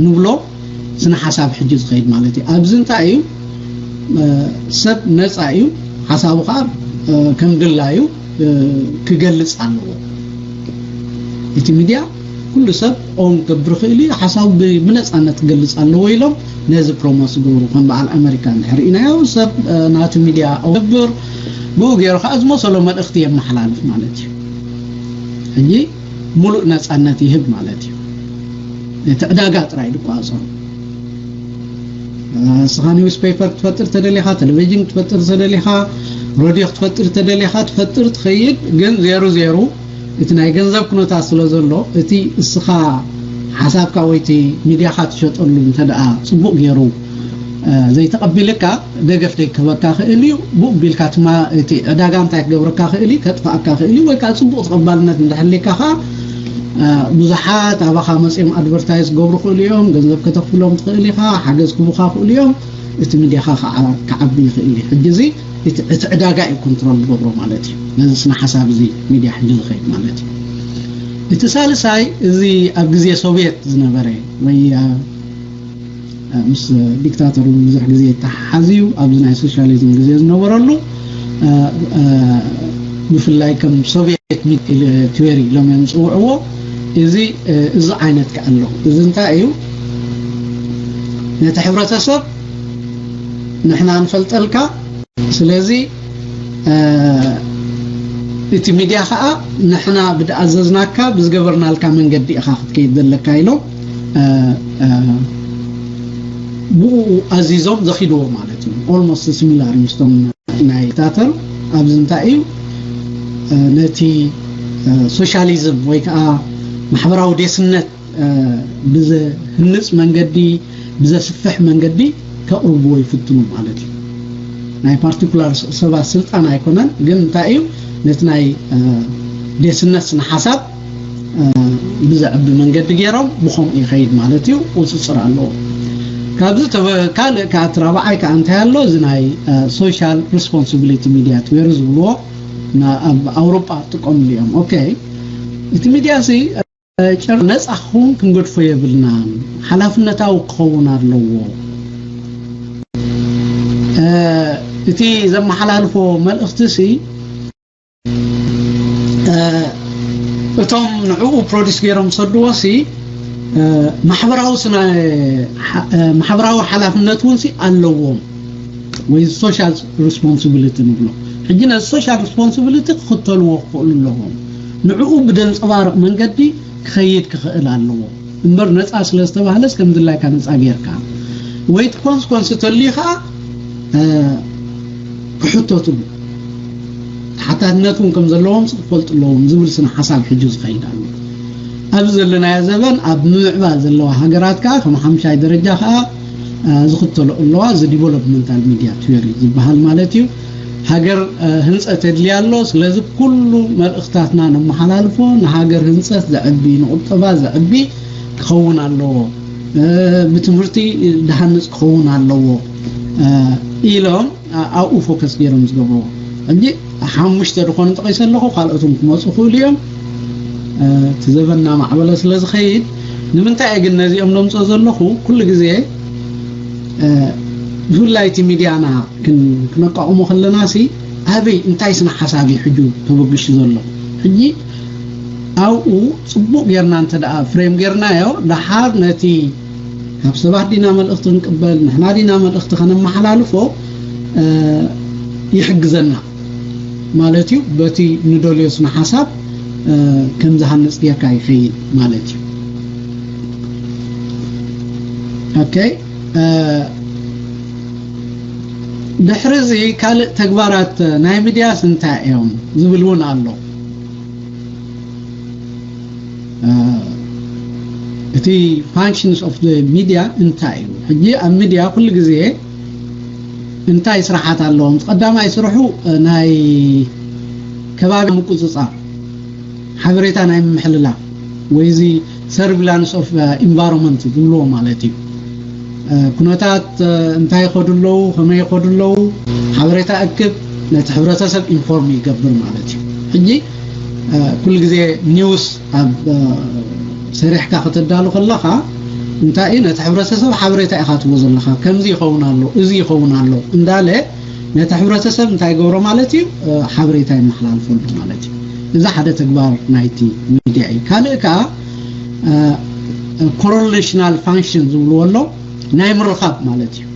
ንብሎ ስነ ሓሳብ ሕጂ ዝኸይድ ማለት እዩ። ኣብዚ እንታይ እዩ ሰብ ነፃ እዩ፣ ሓሳቡ ከዓ ከም ድላዩ ክገልፅ ኣለዎ። እቲ ሚድያ ኩሉ ሰብ ኦን ክገብር ይኽእል እዩ፣ ሓሳቡ ብነፃነት ክገልፅ ኣለዎ ኢሎም ነዚ ፕሮሞት ዝገብሩ ከም በዓል ኣመሪካ እንድሕር ኢናዮ ሰብ ናቲ ሚድያ ገብር ብኡ ገይሩ ከዓ ዝመሰሎ መልእኽቲ የመሓላልፍ ማለት እዩ። ሕጂ ሙሉእ ነፃነት ይህብ ማለት እዩ። እቲ ዕዳጋ ጥራይ ድቋፀሩ ንስኻ ኒውስ ፔፐር ክትፈጥር ተደሊኻ፣ ቴሌቪዥን ክትፈጥር ተደሊኻ፣ ሬድዮ ክትፈጥር ተደሊኻ፣ ትፈጥር ትኸይድ። ግን ዜሩ ዜሩ እቲ ናይ ገንዘብ ኩነታት ስለ ዘሎ፣ እቲ እስኻ ሓሳብካ ወይ እቲ ሚድያኻ ትሸጠሉ እንተ ደኣ ጽቡቕ ገይሩ ዘይተቐቢልካ፣ ደገፍ ደይክህበካ ክእል እዩ። ብኡ ቢልካ ትማ እቲ ዕዳጋ እንታይ ክገብረካ ክእል እዩ፣ ከጥፋእካ ክእል እዩ። ወይ ከዓ ጽቡቕ ተቐባልነት እንተሕልካ ኸዓ ብዙሓት ኣባኻ መጺኦም ኣድቨርታይዝ ክገብሩ ክእሉ እዮም። ገንዘብ ከተኽፍሎም ትኽእል ኢኻ፣ ሓገዝ ክቡኻ ክእሉ እዮም። እቲ ሚድያኻ ከዓ ክዓቢ ይኽእል እዩ። ሕጂ እዚ እቲ ዕዳጋ እዩ ኮንትሮል ዝገብሮ ማለት እዩ። ነዚ ስነ ሓሳብ እዚ ሚድያ ሕጂ ዝኸይድ ማለት እዩ። እቲ ሳልሳይ፣ እዚ ኣብ ግዜ ሶቪየት ዝነበረ ወይ ምስ ዲክታተር ብዙሕ ግዜ ይተሓሓዝ እዩ። ኣብዚ ናይ ሶሻሊዝም ግዜ ዝነበረሉ ብፍላይ ከም ሶቪየት ቲዮሪ ኢሎም እዮም ዝፅውዕዎ። እዚ እዚ ዓይነት ከ ኣሎ። እዚ እንታይ እዩ? ነቲ ሕብረተሰብ ንሕና ንፈልጠልካ፣ ስለዚ እቲ ሚድያ ከዓ ንሕና ብዝኣዘዝናካ ብዝገበርናልካ መንገዲ ኢኻ ክትከይድ ዘለካ ኢሎም ብኡ ኣዚዞም ዘኺድዎ ማለት እዩ። ኦልሞስት ሲሚላር ምስቶም ናይ ዲክታተር። ኣብዚ እንታይ እዩ? ነቲ ሶሻሊዝም ወይ ከዓ ማሕበራዊ ዴስነት ብዘህንፅ መንገዲ፣ ብዘስፍሕ መንገዲ ከቕርብዎ ይፍትኑ ማለት እዩ። ናይ ፓርቲኩላር ሰባት ስልጣን ኣይኮነን፣ ግን እንታይ እዩ? ነቲ ናይ ዴስነት ስነ ሓሳብ ብዘዕቢ መንገዲ ገይሮም ብኸምኡ ይኸይድ ማለት እዩ። ቁፅፅር ኣለዎ። ካብዚ ካልእ ከዓ እቲ ራብዓይ ከዓ እንታይ ኣሎ? እዚ ናይ ሶሻል ሪስፖንሲቢሊቲ ሚድያ ትዌር ዝብልዎ ኣብ ኣውሮጳ ጥቀምሉ እዮም። ኦኬ፣ እቲ ሚድያ ሲ ጨር ነፃ ክኸውን ክንገድፎ የብልናን፣ ሓላፍነታዊ ክኸውን ኣለዎ። እቲ ዘመሓላልፎ መልእኽቲ ሲ እቶም ንዕኡ ፕሮዲስ ገይሮም ዝሰድዎ ሲ ማሕበራዊ ስነ ማሕበራዊ ሓላፍነት እውን ሲ ኣለዎም፣ ወይ ሶሻል ሪስፖንሲቢሊቲ ንብሎ። ሕጂ ነዚ ሶሻል ሪስፖንሲቢሊቲ ክኽተልዎ ክኽእሉ ኣለዎም። ንዕኡ ብደንፀባርቕ መንገዲ ክኸይድ ክኽእል ኣለዎ እምበር፣ ነፃ ስለ ዝተባህለስ ከም ድላይካ ነፃ ጌርካ ወይ እቲ ኮንስኮንስ ተልዩ ከዓ ክሕተትሉ ተሓታትነት እውን ከም ዘለዎም ክፈልጡ ኣለዎም ዝብል ስነ ሓሳብ ሕጂ ዝኸይድ ኣሎ። ኣብዚ ዘለናዮ ዘበን ኣብ ምምዕባል ዘለዋ ሃገራት ከዓ ከም ሓምሻይ ደረጃ ከዓ ዝኽተሎ ኣለዋ። እዚ ዲቨሎፕመንታል ሚድያ ቲዮሪ ዝበሃል ማለት እዩ። ሃገር ህንፀት የድልያ ኣሎ። ስለዚ ኩሉ መልእኽታትና ነመሓላልፎ ንሃገር ህንፀት ዘዕቢ፣ ንቁጠባ ዘዕቢ ክኸውን ኣለዎ። ብትምህርቲ ዝሃንፅ ክኸውን ኣለዎ ኢሎም ኣብኡ ፎከስ ገይሮም ዝገብርዎ። ሕጂ ሓሙሽተ ዝኾኑ ጠቒሰ ኣለኹ፣ ካልኦትን ክመፁ ክእሉ እዮም። እቲ ዘበን እናማዕበለ ስለ ዝኸይድ፣ ንምንታይ እየ ግን ነዚኦም ዘምፅኦ ዘለኹ? ኩሉ ግዜ ብፍላይ እቲ ሚድያና ክነቃቕሞ ከለና ሲ ኣበይ እንታይ ስነ ሓሳብ እዩ ሕጂ ተበግሹ ዘሎ? ሕጂ ኣብኡ ፅቡቕ ጌርና እንተ ደኣ ፍሬም ጌርናዮ፣ ደሓር ነቲ ካብ ሰባት ዲና መልእኽቲ ክንቅበል፣ ንሕና ዲና መልእኽቲ ከነመሓላልፎ ይሕግዘና ማለት እዩ። በቲ ንደልዮ ስነ ሓሳብ ከም ዝሃንፅ ጌርካ ይኸይድ ማለት እዩ። ኦኬ፣ ድሕሪ እዚ ካልእ ተግባራት ናይ ሚድያስ እንታይ እዮም ዝብል እውን ኣሎ። እቲ functions of the media እንታይ እዩ? ሕጂ ኣብ ሚድያ ኩሉ ግዜ እንታይ ስራሓት ኣለዎም? ቀዳማይ ስርሑ ናይ ከባቢ ምቁፅፃር፣ ሓበሬታ ናይ ምምሕልላፍ ወይ እዚ surveillance of environment ዝብልዎ ማለት እዩ። ኩነታት እንታይ ይኸዱ ኣለዉ፣ ከመይ ይኸዱ ኣለዉ፣ ሓበሬታ እክብ ነቲ ሕብረተሰብ ኢንፎርም ይገብር ማለት እዩ። ሕጂ ኩሉ ግዜ ኒውስ ኣብ ሰሪሕካ ከተዳሉ ከለኻ እንታይ እዩ ነቲ ሕብረተሰብ ሓበሬታ ኢኻ ትቦ ዘለኻ፣ ከምዚ ይኸውን ኣሎ፣ እዚ ይኸውን ኣሎ እንዳለ ነቲ ሕብረተሰብ እንታይ ይገብሮ ማለት እዩ፣ ሓበሬታ ይመሓላልፈሉ ማለት እዩ። እዚ ሓደ ተግባር ናይቲ ሚድያ እዩ። ካልእ ከዓ ኮረሌሽናል ፋንክሽን ዝብልዎ ኣሎ፣ ናይ ምርኻብ ማለት እዩ።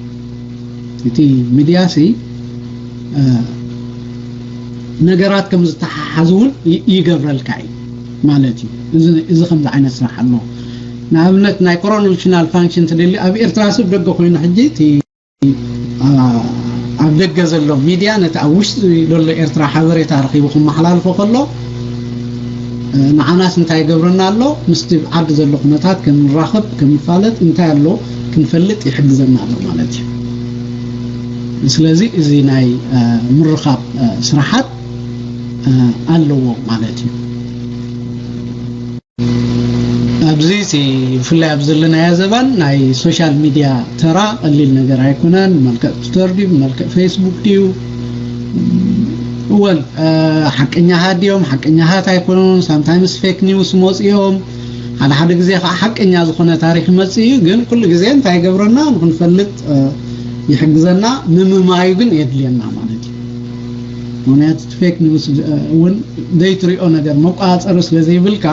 እቲ ሚድያ ሲ ነገራት ከም ዝተሓሓዝ እውን ይገብረልካ እዩ ማለት እዩ። እዚ ከምዚ ዓይነት ስራሕ ኣለዎ። ንኣብነት ናይ ኮረሌሽናል ፋንክሽን ትደሊ ኣብ ኤርትራ ስብ ደገ ኮይኑ ሕጂ እቲ ደገ ዘሎ ሚድያ ነቲ ኣብ ውሽጢ ዘሎ ኤርትራ ሓበሬታ ረኺቡ ክመሓላልፎ ከሎ፣ ንዓናስ እንታይ ይገብረና ኣሎ? ምስቲ ዓዲ ዘሎ ኩነታት ከም ንራኸብ፣ ከም ንፋለጥ፣ እንታይ ኣሎ ክንፈልጥ ይሕግዘና ኣሎ ማለት እዩ። ስለዚ እዚ ናይ ምርኻብ ስራሓት ኣለዎ ማለት እዩ። ኣብዚ እቲ ብፍላይ ኣብ ዘለናዮ ዘባን ናይ ሶሻል ሚድያ ተራ ቀሊል ነገር ኣይኮነን። ብመልክዕ ትዊተር ድዩ፣ ብመልክዕ ፌስቡክ ድዩ፣ እወን ሓቀኛሃት ድዮም ሓቀኛሃት ኣይኮኑን፣ ሳምታይምስ ፌክ ኒውስ መፅኦም፣ ሓደ ሓደ ግዜ ከዓ ሓቀኛ ዝኾነ ታሪክ ይመፅእ እዩ። ግን ኩሉ ግዜ እንታይ ይገብረና ንክንፈልጥ ይሕግዘና፣ ምምማዩ ግን የድልየና ማለት እዩ። ምክንያቱ እቲ ፌክ ኒውስ እውን ዘይትሪኦ ነገር መቋፀሪ ስለ ዘይብልካ፣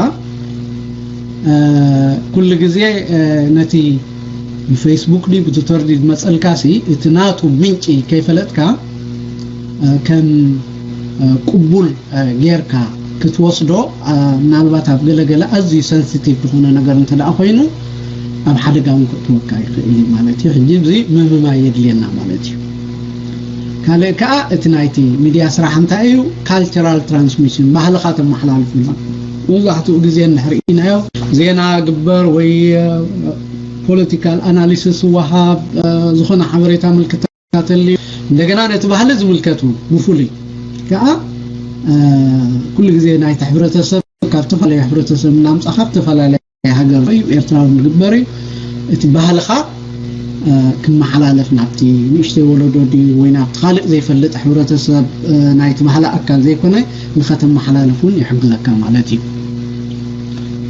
ኩሉ ግዜ ነቲ ብፌስቡክ ድዩ ብትዊተር ድዩ ዝመፀልካ ሲ እቲ ናቱ ምንጪ ከይፈለጥካ ከም ቅቡል ጌርካ ክትወስዶ፣ ምናልባት ኣብ ገለገለ ኣዝዩ ሰንሲቲቭ ዝኾነ ነገር እንተ ደኣ ኮይኑ ኣብ ሓደጋ እውን ክእትወካ ይኽእል እዩ ማለት እዩ። ሕጂ እዚ ምምማይ የድልየና ማለት እዩ። ካልእ ከኣ እቲ ናይቲ ሚድያ ስራሕ እንታይ እዩ? ካልቸራል ትራንስሚሽን፣ ባህልኻ ተመሓላልፍና። መብዛሕትኡ ግዜ እንድሕር ኢናዮ ዜና ግበር ወይ ፖለቲካል ኣናሊሲስ ወሃብ፣ ዝኾነ ሓበሬታ ምልክታ ተልዩ እንደገና ነቲ ባህሊ ዝምልከት እውን ብፍሉይ ከዓ ኩሉ ግዜ ናይቲ ሕብረተሰብ ካብ ዝተፈላለዩ ሕብረተሰብ እናምፃ ካብ ዝተፈላለየ ሃገር እዩ ኤርትራዊ ዝግበር እዩ። እቲ ባህልኻ ክመሓላለፍ ናብቲ ንእሽተይ ወለዶ ድዩ ወይ ናብቲ ካልእ ዘይፈልጥ ሕብረተሰብ ናይቲ ባህሊ ኣካል ዘይኮነ ንኸተመሓላልፍ እውን ይሕግዘካ ማለት እዩ።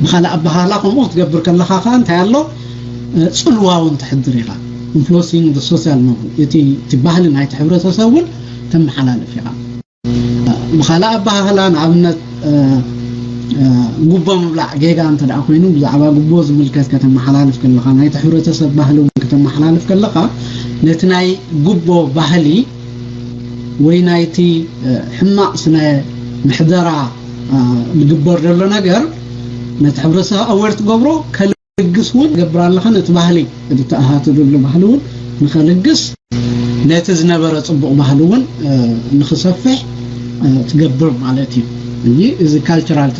ብኻልእ ኣበሃህላ ከምኡ ክትገብር ከለኻ ከዓ እንታይ ኣሎ? ጽልዋ እውን ትሕድር ኢኻ። ኢንፍሉንሲንግ ሶሻል ኖርም፣ እቲ እቲ ባህሊ ናይቲ ሕብረተሰብ እውን ተመሓላልፍ ኢኻ። ብኻልእ ኣበሃህላ ንኣብነት ጉቦ ምብላዕ ጌጋ እንተ ደኣ ኮይኑ ብዛዕባ ጉቦ ዝምልከት ከተመሓላልፍ ከለኻ፣ ናይቲ ሕብረተሰብ ባህሊ እውን ከተመሓላልፍ ከለኻ ነቲ ናይ ጉቦ ባህሊ ወይ ናይቲ ሕማቕ ስነ ምሕደራ ዝግበር ዘሎ ነገር ነቲ ሕብረተሰብ ኣዌር ትገብሮ፣ ከልግስ እውን ትገብር ኣለኻ። ነቲ ባህሊ፣ እቲ ተኣታቶ ዘሎ ባህሊ እውን ንኸልግስ፣ ነቲ ዝነበረ ጽቡቕ ባህሊ እውን ንኽሰፍሕ ትገብር ማለት እዩ። እዚ ካልቸራል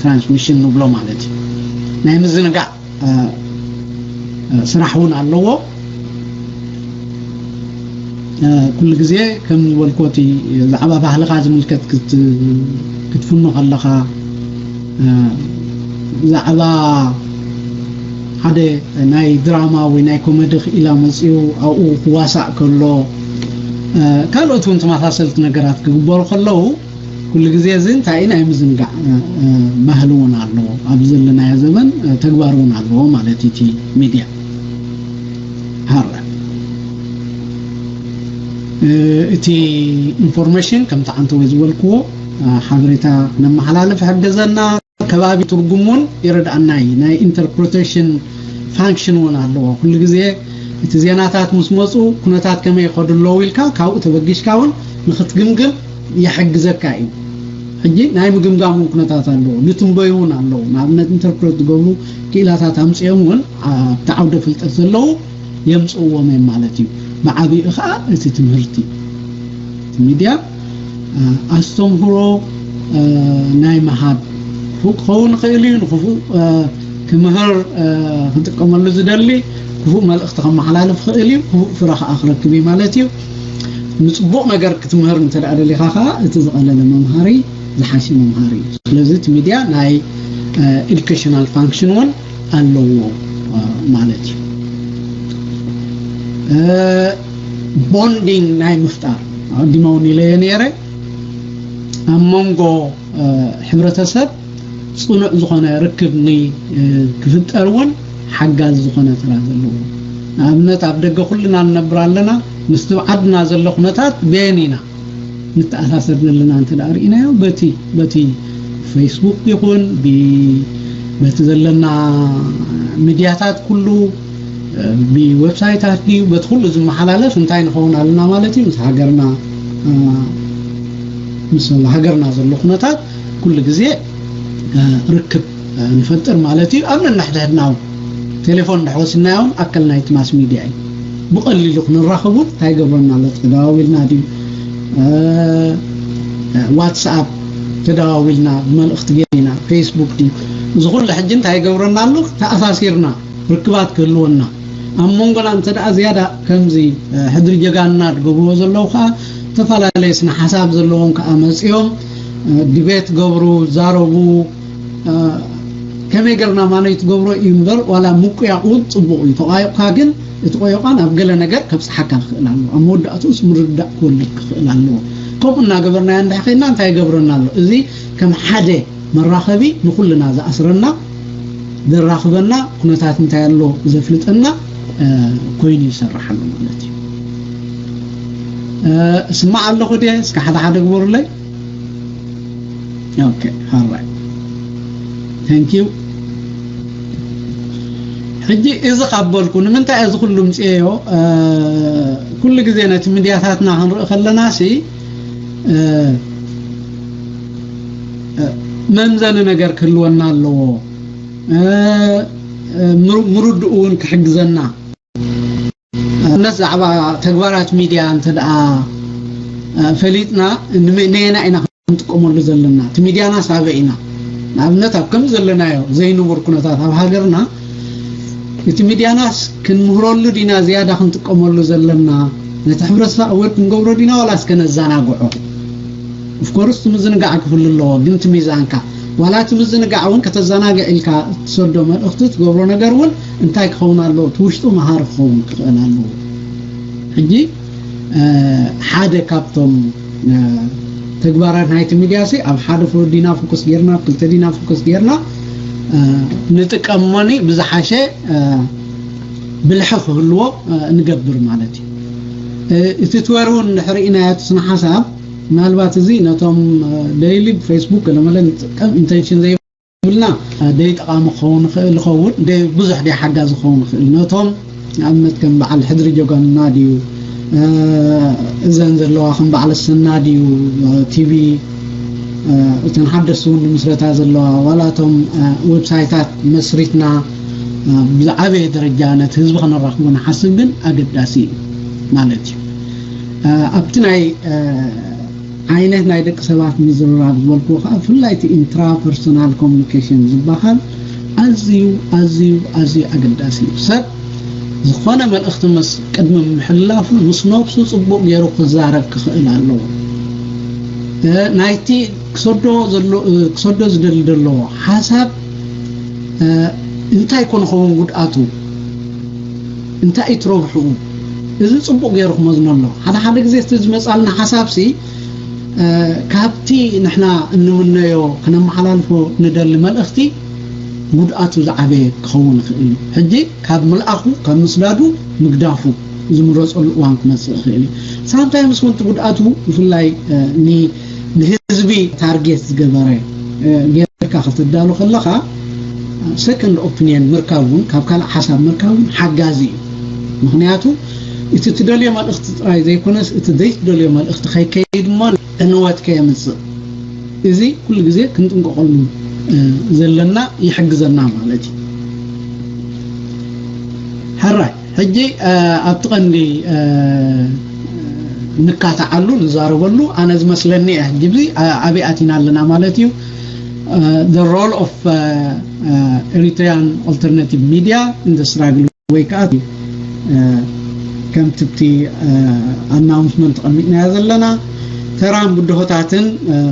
ትራንስሚሽን ንብሎ ማለት እዩ። ናይ ምዝንጋዕ ስራሕ እውን ኣለዎ። ኩሉ ግዜ ከም ዝበልኮ እቲ ዛዕባ ባህልኻ ዝምልከት ክትፍኖ ከለኻ፣ ዛዕባ ሓደ ናይ ድራማ ወይ ናይ ኮመዲ ክኢላ መፅኡ ኣብኡ ክዋሳእ ከሎ፣ ካልኦት እውን ተመሳሰልቲ ነገራት ክግበሩ ከለዉ ኩሉ ግዜ እዚ እንታይ እዩ ናይ ምዝንጋዕ ባህሊ እውን ኣለዎ። ኣብ ዘለናዮ ዘበን ተግባር እውን ኣለዎ ማለት እቲ ሚድያ ሃረ እቲ ኢንፎርሜሽን ከምቲ ዓንተወይ ዝበልክዎ ሓበሬታ ነመሓላልፍ ይሕገዘና። ከባቢ ትርጉም እውን ይረድኣና እዩ። ናይ ኢንተርፕሬቴሽን ፋንክሽን እውን ኣለዎ። ኩሉ ግዜ እቲ ዜናታት ምስ መፁ ኩነታት ከመይ ይኸዱ ኣለዉ ኢልካ ካብኡ ተበጊሽካ እውን ንክትግምግም ይሕግዘካ እዩ። ሕጂ ናይ ምግምጋም እውን ኩነታት ኣለዎ፣ ንትንበዩ እውን ኣለዉ። ንኣብነት ኢንተርፕሬት ዝገብሩ ክኢላታት ኣምፅኦም እውን ኣብቲ ዓውደ ፍልጠት ዘለዉ የምፅእዎም እዮም ማለት እዩ። ብዓብኡ ከዓ እቲ ትምህርቲ እቲ ሚድያ ኣስተምህሮ ናይ ምሃብ ክፉእ ክኸውን ይኽእል እዩ። ንክፉእ ክምህር ክጥቀመሉ ዝደሊ ክፉእ መልእኽቲ ከመሓላልፍ ይኽእል እዩ። ክፉእ ፍረ ከዓ ክረክብ እዩ ማለት እዩ። ንፅቡቕ ነገር ክትምህር እንተ ደኣ ደሊኻ ከዓ እቲ ዝቐለለ መምሃሪ ዝሓሸ መምሃሪ እዩ። ስለዚ እቲ ሚድያ ናይ ኤዱኬሽናል ፋንክሽን እውን ኣለዎ ማለት እዩ። ቦንዲንግ ናይ ምፍጣር ኣቐዲመ እውን ኢለዮ ነይረ። ኣብ መንጎ ሕብረተሰብ ፅኑዕ ዝኾነ ርክብ ክፍጠር እውን ሓጋዚ ዝኾነ ተራ ዘለዎ። ንኣብነት ኣብ ደገ ኩልና ንነብር ኣለና። ምስቲ ዓድና ዘሎ ኩነታት በየን ኢና ንተኣሳሰር ዘለና እንተ ደኣ ርኢናዮ በቲ በቲ ፌስቡክ ይኹን በቲ ዘለና ሚድያታት ኩሉ ብዌብሳይታት ድዩ በቲ ኩሉ ዝመሓላለፍ እንታይ ንኸውን ኣለና ማለት እዩ። ምስ ሃገርና ምስ ሃገርና ዘሎ ኩነታት ኩሉ ግዜ ርክብ ንፈጥር ማለት እዩ። ኣብ ነንሕድሕድና እውን ቴሌፎን እንድሕር ወሲድናዮ እውን ኣካል ናይቲ ማስ ሚድያ እዩ። ብቐሊሉ ክንራኸብ እውን እንታይ ይገብረና ኣሎ? ተደዋዊልና ድዩ? ዋትስኣፕ ተደዋዊልና፣ ብመልእኽቲ ገይርና፣ ፌስቡክ ድዩ? እዚ ኩሉ ሕጂ እንታይ ይገብረና ኣሎ? ተኣሳሲርና ርክባት ክህልወና፣ ኣብ መንጎና እንተ ደኣ ዝያዳ ከምዚ ሕድሪ ጀጋንና ዝገብርዎ ዘለዉ ከዓ፣ ዝተፈላለየ ስነ ሓሳብ ዘለዎም ከዓ መፅዮም ዲቤት ገብሩ፣ ዛረቡ። ከመይ ገርና ማለት ትገብሮ እዩ እምበር፣ ዋላ ምቁያቕ እውን ፅቡቕ እዩ። ተቋይቕካ ግን እቲ ቆዮቓ ናብ ገለ ነገር ከብፅሓካ ክኽእል ኣለዎ። ኣብ መወዳእትኡስ ምርዳእ ክወልድ ክኽእል ኣለዎ። ከምኡ እናገበርናዮ እንድሕር ከይድና እንታይ ይገብረና ኣሎ? እዚ ከም ሓደ መራኸቢ ንኹልና ዝኣስረና፣ ዘራኽበና፣ ኩነታት እንታይ ኣሎ ዘፍልጠና ኮይኑ ይሰርሕ ኣሎ ማለት እዩ። እስማዕ ኣለኹ ድየ? እስከ ሓደ ሓደ ግበሩለይ። ኦኬ፣ ሃራይ። Thank you። ሕጂ እዚ ካብ በልኩ ንምንታይ እዚ ኩሉ ምፅኤዮ? ኩሉ ግዜ ነቲ ሚድያታትና ክንርኢ ከለና ሲ መምዘኒ ነገር ክህልወና ኣለዎ። ምርድኡ እውን ክሕግዘና፣ እነት ዛዕባ ተግባራት ሚድያ እንተ ደኣ ፈሊጥና፣ ነየና ኢና ክንጥቀመሉ ዘለና? እቲ ሚድያናስ ኣበይ ኢና? ንኣብነት ኣብ ከምዚ ዘለናዮ ዘይንቡር ኩነታት ኣብ ሃገርና፣ እቲ ሚድያናስ ክንምህረሉ ዲና ዝያዳ ክንጥቀመሉ ዘለና? ነቲ ሕብረተሰብ ኣወር ክንገብሮ ዲና ዋላስ ከነዘናግዖ? ኦፍኮርስ እቲ ምዝንጋዕ ክፍሉ ኣለዎ፣ ግን እቲ ሚዛንካ፣ ዋላ እቲ ምዝንጋዕ እውን ከተዘናግዕ ኢልካ እትሰዶ መልእኽቲ፣ ትገብሮ ነገር እውን እንታይ ክኸውን ኣለዎ? እቲ ውሽጡ መሃሪ ክኸውን ክኽእል ኣለዎ። ሕጂ ሓደ ካብቶም ተግባራት ናይቲ ሚድያ ሲ ኣብ ሓደ ዲና ፎከስ ጌርና፣ ኣብ ክልተ ዲና ፎከስ ጌርና ንጥቀሞኒ ብዝሓሸ ብልሒ ክህልዎ ንገብር ማለት እዩ። እቲ ትወር እውን እንድሕር ኢናዮ እቲ ስነ ሓሳብ፣ ምናልባት እዚ ነቶም ደይሊ ብፌስቡክ ገለመለ ንጥቀም ኢንቴንሽን ዘይብልና ደይ ጠቓሚ ክኸውን ይኽእል ይኸውን፣ ደይ ብዙሕ ደይ ሓጋዚ ክኸውን ይኽእል። ነቶም ንኣብነት ከም በዓል ሕድሪ ጀጋኑና ድዩ፣ እዘን ዘለዋ ከም በዓል ሰና ድዩ፣ ቲቪ፣ እተን ሓደስቲ እውን ንምስረታ ዘለዋ፣ ዋላ እቶም ዌብሳይታት መስሪትና ብዝዓበየ ደረጃ ነቲ ህዝቢ ከነራኽቦ ንሓስብ ግን ኣገዳሲ እዩ ማለት እዩ። ኣብቲ ናይ ዓይነት ናይ ደቂ ሰባት ምዝርራብ ዝበልክዎ ከዓ ብፍላይ እቲ ኢንትራፐርሶናል ኮሚኒኬሽን ዝበሃል ኣዝዩ ኣዝዩ ኣዝዩ ኣገዳሲ እዩ። ሰብ ዝኾነ መልእኽቲ ምስ ቅድሚ ምሕላፉ ምስ ነብሱ ጽቡቕ ገይሩ ክዛረብ ክኽእል ኣለዎ። ናይቲ ክሰዶ ዘሎ ክሰዶ ዝደሊ ዘለዎ ሓሳብ እንታይ ኮን ኸውን ጉድኣቱ እንታይ እዩ ትረብሕኡ? እዚ ጽቡቕ ገይሩ ክመዝኖ ኣሎ። ሓደ ሓደ ግዜ እቲ ዝመጻልና ሓሳብሲ ካብቲ ንሕና እንምነዮ ክነመሓላልፎ ንደሊ መልእኽቲ ጉድኣቱ ዝዓበየ ክኸውን ይኽእል እዩ። ሕጂ ካብ ምልኣኹ ካብ ምስዳዱ ምግዳፉ ዝምረፀሉ እዋን ክመፅእ ይኽእል እዩ። ሳምታይምስ እውን እቲ ጉድኣቱ ብፍላይ ንህዝቢ ታርጌት ዝገበረ ጌርካ ክትዳሉ ከለኻ ሰከንድ ኦፒንየን ምርካብ እውን ካብ ካልእ ሓሳብ ምርካብ እውን ሓጋዚ እዩ። ምክንያቱ እቲ ትደልዮ መልእኽቲ ጥራይ ዘይኮነስ እቲ ዘይትደልዮ መልእኽቲ ከይከይድ እሞ ዕንወት ከየምፅእ እዚ ኩሉ ግዜ ክንጥንቀቐሉ ዘለና ይሕግዘና ማለት እዩ። ሕራይ ሕጂ ኣብቲ ቀንዲ ንካታዓሉ ንዛረበሉ ኣነ ዝመስለኒ እየ። ሕጂ ኣብዚ ኣበይ ኣቲና ኣለና ማለት እዩ። The role of Eritrean alternative media in the struggle ወይ ከዓ ከምቲ ኣብቲ ኣናውንስመንት ተቐሚጥናዮ ዘለና ተራን ብድሆታትን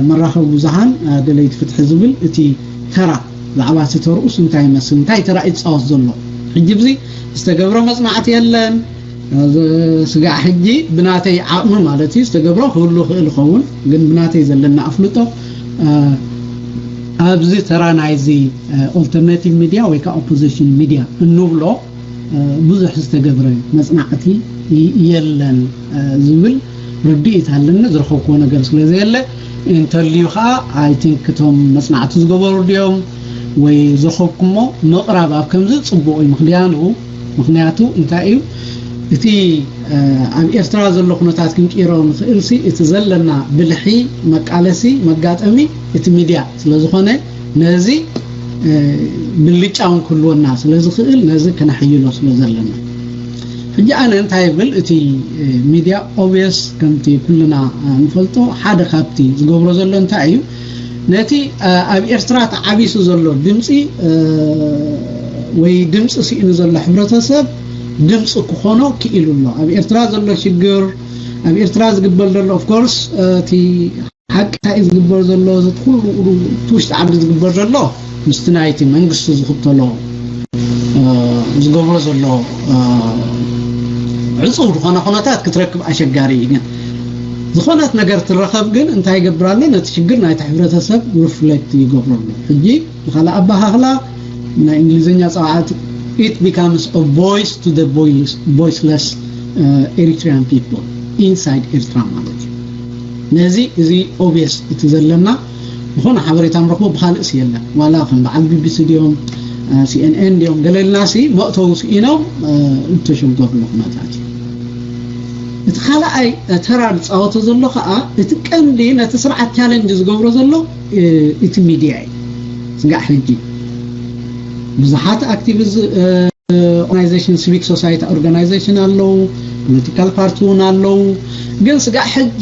መራኸቢ ብዙሃን ደለይቲ ፍትሒ ዝብል እቲ ተራ ዛዕባ እቲ ተርኡስ እንታይ ይመስል እንታይ ተራ ይፃወት ዘሎ ሕጂ ብዚ ዝተገብረ መፅናዕቲ የለን። ስጋዕ ሕጂ ብናተይ ዓቕሚ ማለት እዩ ዝተገብረ ክህሉ ክእል ይኸውን ግን ብናተይ ዘለና ኣፍልጦ ኣብዚ ተራ ናይዚ ኦልተርናቲቭ ሚድያ ወይ ከዓ ኦፖዚሽን ሚድያ እንብሎ ብዙሕ ዝተገብረ መፅናዕቲ የለን ዝብል ርድኢት ኣለኒ። ዝረኸብክዎ ነገር ስለ ዘየለ እንተልዩ ከዓ ኣይ ቲንክ እቶም መፅናዕቲ ዝገበሩ ድዮም ወይ ዝረኸብኩሞ ምቕራብ ኣብ ከምዚ ፅቡቕ እዩ። ምክንያቱ ምክንያቱ እንታይ እዩ እቲ ኣብ ኤርትራ ዘሎ ኩነታት ክንቅይሮ ንኽእል ሲ እቲ ዘለና ብልሒ መቃለሲ መጋጠሚ እቲ ሚድያ ስለ ዝኾነ ነዚ ብልጫ እውን ክህልወና ስለ ዝኽእል ነዚ ከነሕይሎ ስለ ዘለና ሕጂ ኣነ እንታይ ይብል፣ እቲ ሚድያ ኦብየስ ከምቲ ኩልና ንፈልጦ ሓደ ካብቲ ዝገብሮ ዘሎ እንታይ እዩ፣ ነቲ ኣብ ኤርትራ ተዓቢሱ ዘሎ ድምፂ ወይ ድምፂ ስኢኑ ዘሎ ሕብረተሰብ ድምፂ ክኾኖ ክኢሉ ኣሎ። ኣብ ኤርትራ ዘሎ ሽግር፣ ኣብ ኤርትራ ዝግበር ዘሎ ኦፍኮርስ እቲ ሓቂ እንታይ እዩ ዝግበር ዘሎ፣ እቲ ኩሉ እቲ ውሽጢ ዓዲ ዝግበር ዘሎ ምስቲ ናይቲ መንግስቲ ዝኽተሎ ዝገብሮ ዘሎ ዕፁብ ዝኾነ ኩነታት ክትረክብ ኣሸጋሪ እዩ። ግን ዝኾነት ነገር ትረኸብ ግን እንታይ ይገብር ኣሎ፣ ነቲ ሽግር ናይቲ ሕብረተሰብ ሪፍሌክት ይገብሮ ኣሎ። ሕጂ ብኻልእ ኣባሃህላ ናይ እንግሊዝኛ ፀዋዕት it becomes a voice to the voiceless Eritrean people inside ኤርትራ ማለት እዩ። ነዚ እዚ ኦብየስ እቲ ዘለና ዝኾነ ሓበሬታ ንረኽቦ ብኻልእስ የለን። ዋላ ከም በዓል ቢቢሲ ድዮም ሲኤንኤን ድዮም ገለ ኢልና ሲ መእተዊ ስኢኖም እንተሸገሩሉ ኩነታት እዩ። እቲ ካልኣይ ተራ ዝፃወቶ ዘሎ ከዓ እቲ ቀንዲ ነቲ ስርዓት ቻለንጅ ዝገብሮ ዘሎ እቲ ሚድያ እዩ። ስጋዕ ሕጂ ብዙሓት ኣክቲቪስት ኦርጋናይዜሽን፣ ሲቪክ ሶሳይቲ ኦርጋናይዜሽን ኣለዉ፣ ፖለቲካል ፓርቲ እውን ኣለዉ። ግን ስጋዕ ሕጂ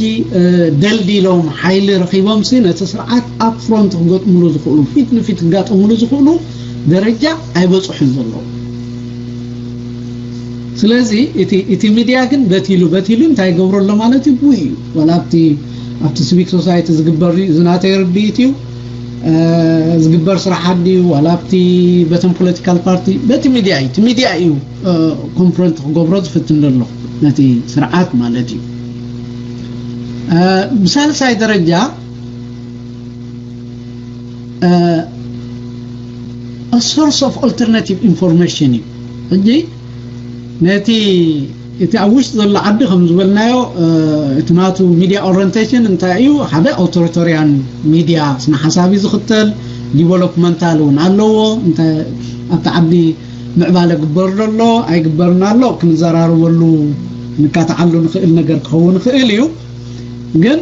ደልዲሎም ሓይሊ ረኺቦምሲ ነቲ ስርዓት ኣብ ፍሮንት ክገጥምሉ ዝኽእሉ፣ ፊት ንፊት ክጋጠምሉ ዝኽእሉ ደረጃ ኣይበፅሑን ዘለዉ። ስለዚ እቲ ሚድያ ግን በቲሉ በቲሉ እንታይ ይገብሮ ኣሎ ማለት እዩ? ብኡ እዩ። ዋላ ኣብቲ ኣብቲ ሲቪክ ሶሳይቲ ዝግበር እዩ፣ እዚ ናተይ ርድኢት እዩ። ዝግበር ስራሕ ድዩ ዋላ ኣብቲ በተን ፖለቲካል ፓርቲ፣ በቲ ሚድያ እዩ። እቲ ሚድያ እዩ ኮንፍሮንት ክገብሮ ዝፍትን ዘሎ ነቲ ስርዓት ማለት እዩ። ብሳልሳይ ደረጃ ሶርስ ኦፍ ኦልተርናቲቭ ኢንፎርሜሽን እዩ። ሕጂ ነቲ እቲ ኣብ ውሽጢ ዘሎ ዓዲ ከም ዝበልናዮ እቲ ናቱ ሚድያ ኦሪንቴሽን እንታይ እዩ? ሓደ ኣውቶሪታሪያን ሚድያ ስነ ሓሳብ እዩ ዝኽተል፣ ዲቨሎፕመንታል እውን ኣለዎ። እንተ ኣብቲ ዓዲ ምዕባለ ግበር ዘሎ ኣይግበርን ኣሎ ክንዘራረበሉ ንካትዓሉ ንኽእል ነገር ክኸውን ይኽእል እዩ። ግን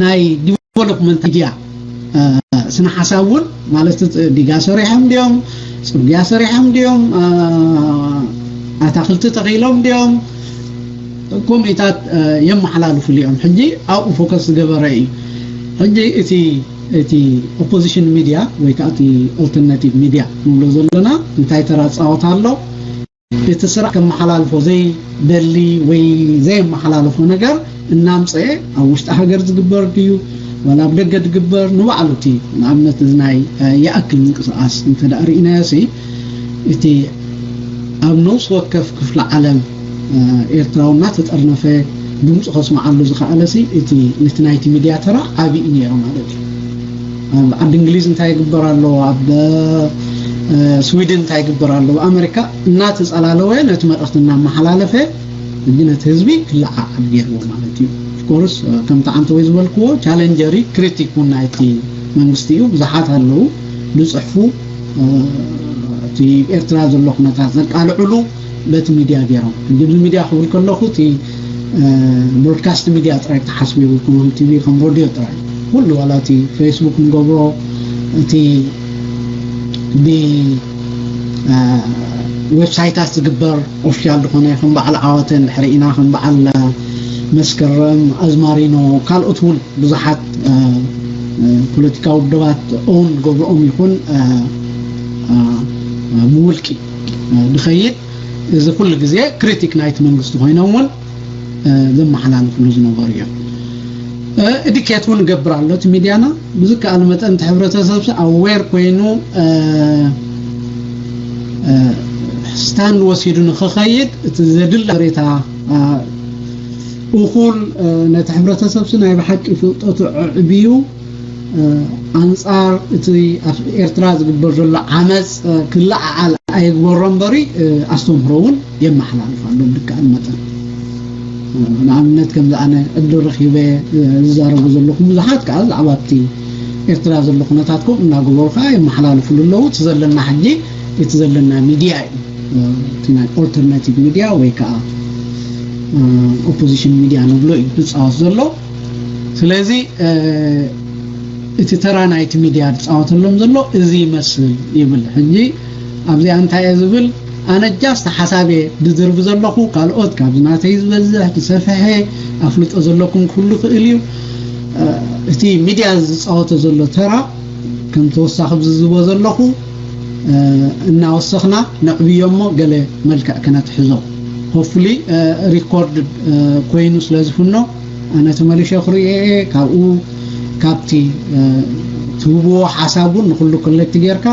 ናይ ዲቨሎፕመንት ሚድያ ስነ ሓሳብ እውን ማለት ዲጋ ሰሪሖም ድዮም፣ ፅርግያ ሰሪሖም ድዮም፣ ኣታክልቲ ተኺሎም ድዮም፣ ኮሜታት የመሓላልፉሉ እዮም። ሕጂ ኣብኡ ፎከስ ዝገበረ እዩ። ሕጂ እቲ እቲ ኦፖዚሽን ሚድያ ወይ ከዓ እቲ ኦልተርናቲቭ ሚድያ ንብሎ ዘለና እንታይ ተራ ፃወት ኣሎ? እቲ ስራሕ ከመሓላልፎ ዘይደሊ ወይ ዘየመሓላልፎ ነገር እናምፀአ ኣብ ውሽጢ ሃገር ዝግበር ድዩ ዋላ ኣብ ደገ ዝግበር ንባዕሉ እቲ ንኣብነት እዚ ናይ ይኣክል ምንቅስቃስ እንተ ደኣ ርኢናዮ ሲ እቲ ኣብ ነውስ ወከፍ ክፍለ ዓለም ኤርትራዊ እናተጠርነፈ ድምፁ ከስምዓሉ ዝኸኣለ ሲ እቲ ነቲ ናይቲ ሚድያ ተራ ዓብዪ እዩ ነይሩ ማለት እዩ። ኣብ ዓዲ እንግሊዝ እንታይ ይግበር ኣሎ፣ ኣብ ስዊድን እንታይ ይግበር ኣሎ፣ ኣብ ኣሜሪካ እናተፀላለወ ነቲ መልእኽቲ እናመሓላለፈ ሕጂ ነቲ ህዝቢ ክለዓዓል ገይርዎ ማለት እዩ። ኦፍኮርስ ከምቲ ዓንተወይ ዝበልክዎ ቻለንጀሪ ክሪቲክ እውን ናይቲ መንግስቲ እዩ። ብዙሓት ኣለዉ ዝፅሕፉ እቲ ኤርትራ ዘሎ ኩነታት ዘቃልዕሉ በቲ ሚድያ ገይሮም። ሕጂ እዚ ሚድያ ክብል ከለኹ እቲ ብሮድካስት ሚድያ ጥራይ ክትሓስቡ የብልኩም፣ ከም ቲቪ ከም ሮድዮ ጥራይ ኩሉ ዋላ እቲ ፌስቡክ ንገብሮ እቲ ብዌብሳይታት ዝግበር ኦፊሻል ዝኾነ ከም በዓል ዓወተ እንድሕር ኢና ከም በዓል መስከረም ኣዝማሪኖ ካልኦት እውን ብዙሓት ፖለቲካዊ ውድባት ኦን ገብርኦም ይኹን ብውልቂ ዝኸይድ እዚ ኩሉ ግዜ ክሪቲክ ናይቲ መንግስቲ ኮይኖም እውን ዘመሓላልፍሉ ዝነበሩ እዮም። እድኬት እውን ገብር ኣሎ እቲ ሚድያና ብዝከኣል መጠን እቲ ሕብረተሰብ ኣዌር ኮይኑ ስታንድ ወሲዱ ንክኸይድ እቲ ዘድሊ ሬታ እኹል ነቲ ሕብረተሰብ ናይ ብሓቂ ፍልጠቱ ኣዕብዩ ኣንፃር እቲ ኣብ ኤርትራ ዝግበር ዘሎ ዓመፅ ክለዓዓል ኣይግበሮ እምበሪ ኣስተምህሮ እውን የመሓላልፍ ኣሎ ብድከኣል መጠን። ንኣብነት ከምዚ ኣነ ዕድል ረኺበ ዝዛረቡ ዘለኹም ብዙሓት ከዓ ብዛዕባ እቲ ኤርትራ ዘሎ ኩነታት ከምኡ እናገበሩ ከዓ የመሓላልፍሉ ኣለዉ። እቲ ዘለና ሕጂ እቲ ዘለና ሚድያ እዩ። እቲ ናይ ኦልተርናቲቭ ሚድያ ወይ ከዓ ኦፖዚሽን ሚድያ ንብሎ እዩ ዝፃወት ዘሎ። ስለዚ እቲ ተራ ናይቲ ሚድያ ዝፃወተሎም ዘሎ እዚ ይመስል ይብል። ሕጂ ኣብዚኣ እንታይ እየ ዝብል ኣነ ጃስት ሓሳብ እየ ዝዝርብ ዘለኹ። ካልኦት ካብዚ ናተይ ዝበዝሕ ዝሰፍሐ ኣፍልጦ ዘለኩም ክህሉ ይኽእል እዩ። እቲ ሚድያ ዝፃወቶ ዘሎ ተራ ከም ተወሳኺ ዝዝቦ ዘለኹ እናወሰኽና ነዕብዮ እሞ ገለ መልክዕ ከነትሕዞ። ሆፍሊ ሪኮርድ ኮይኑ ስለ ዝፍኖ ኣነ ተመሊሸ ክርእዮ እየ። ካብኡ ካብቲ ትህብዎ ሓሳብ እውን ንኩሉ ኮሌክት ጌርካ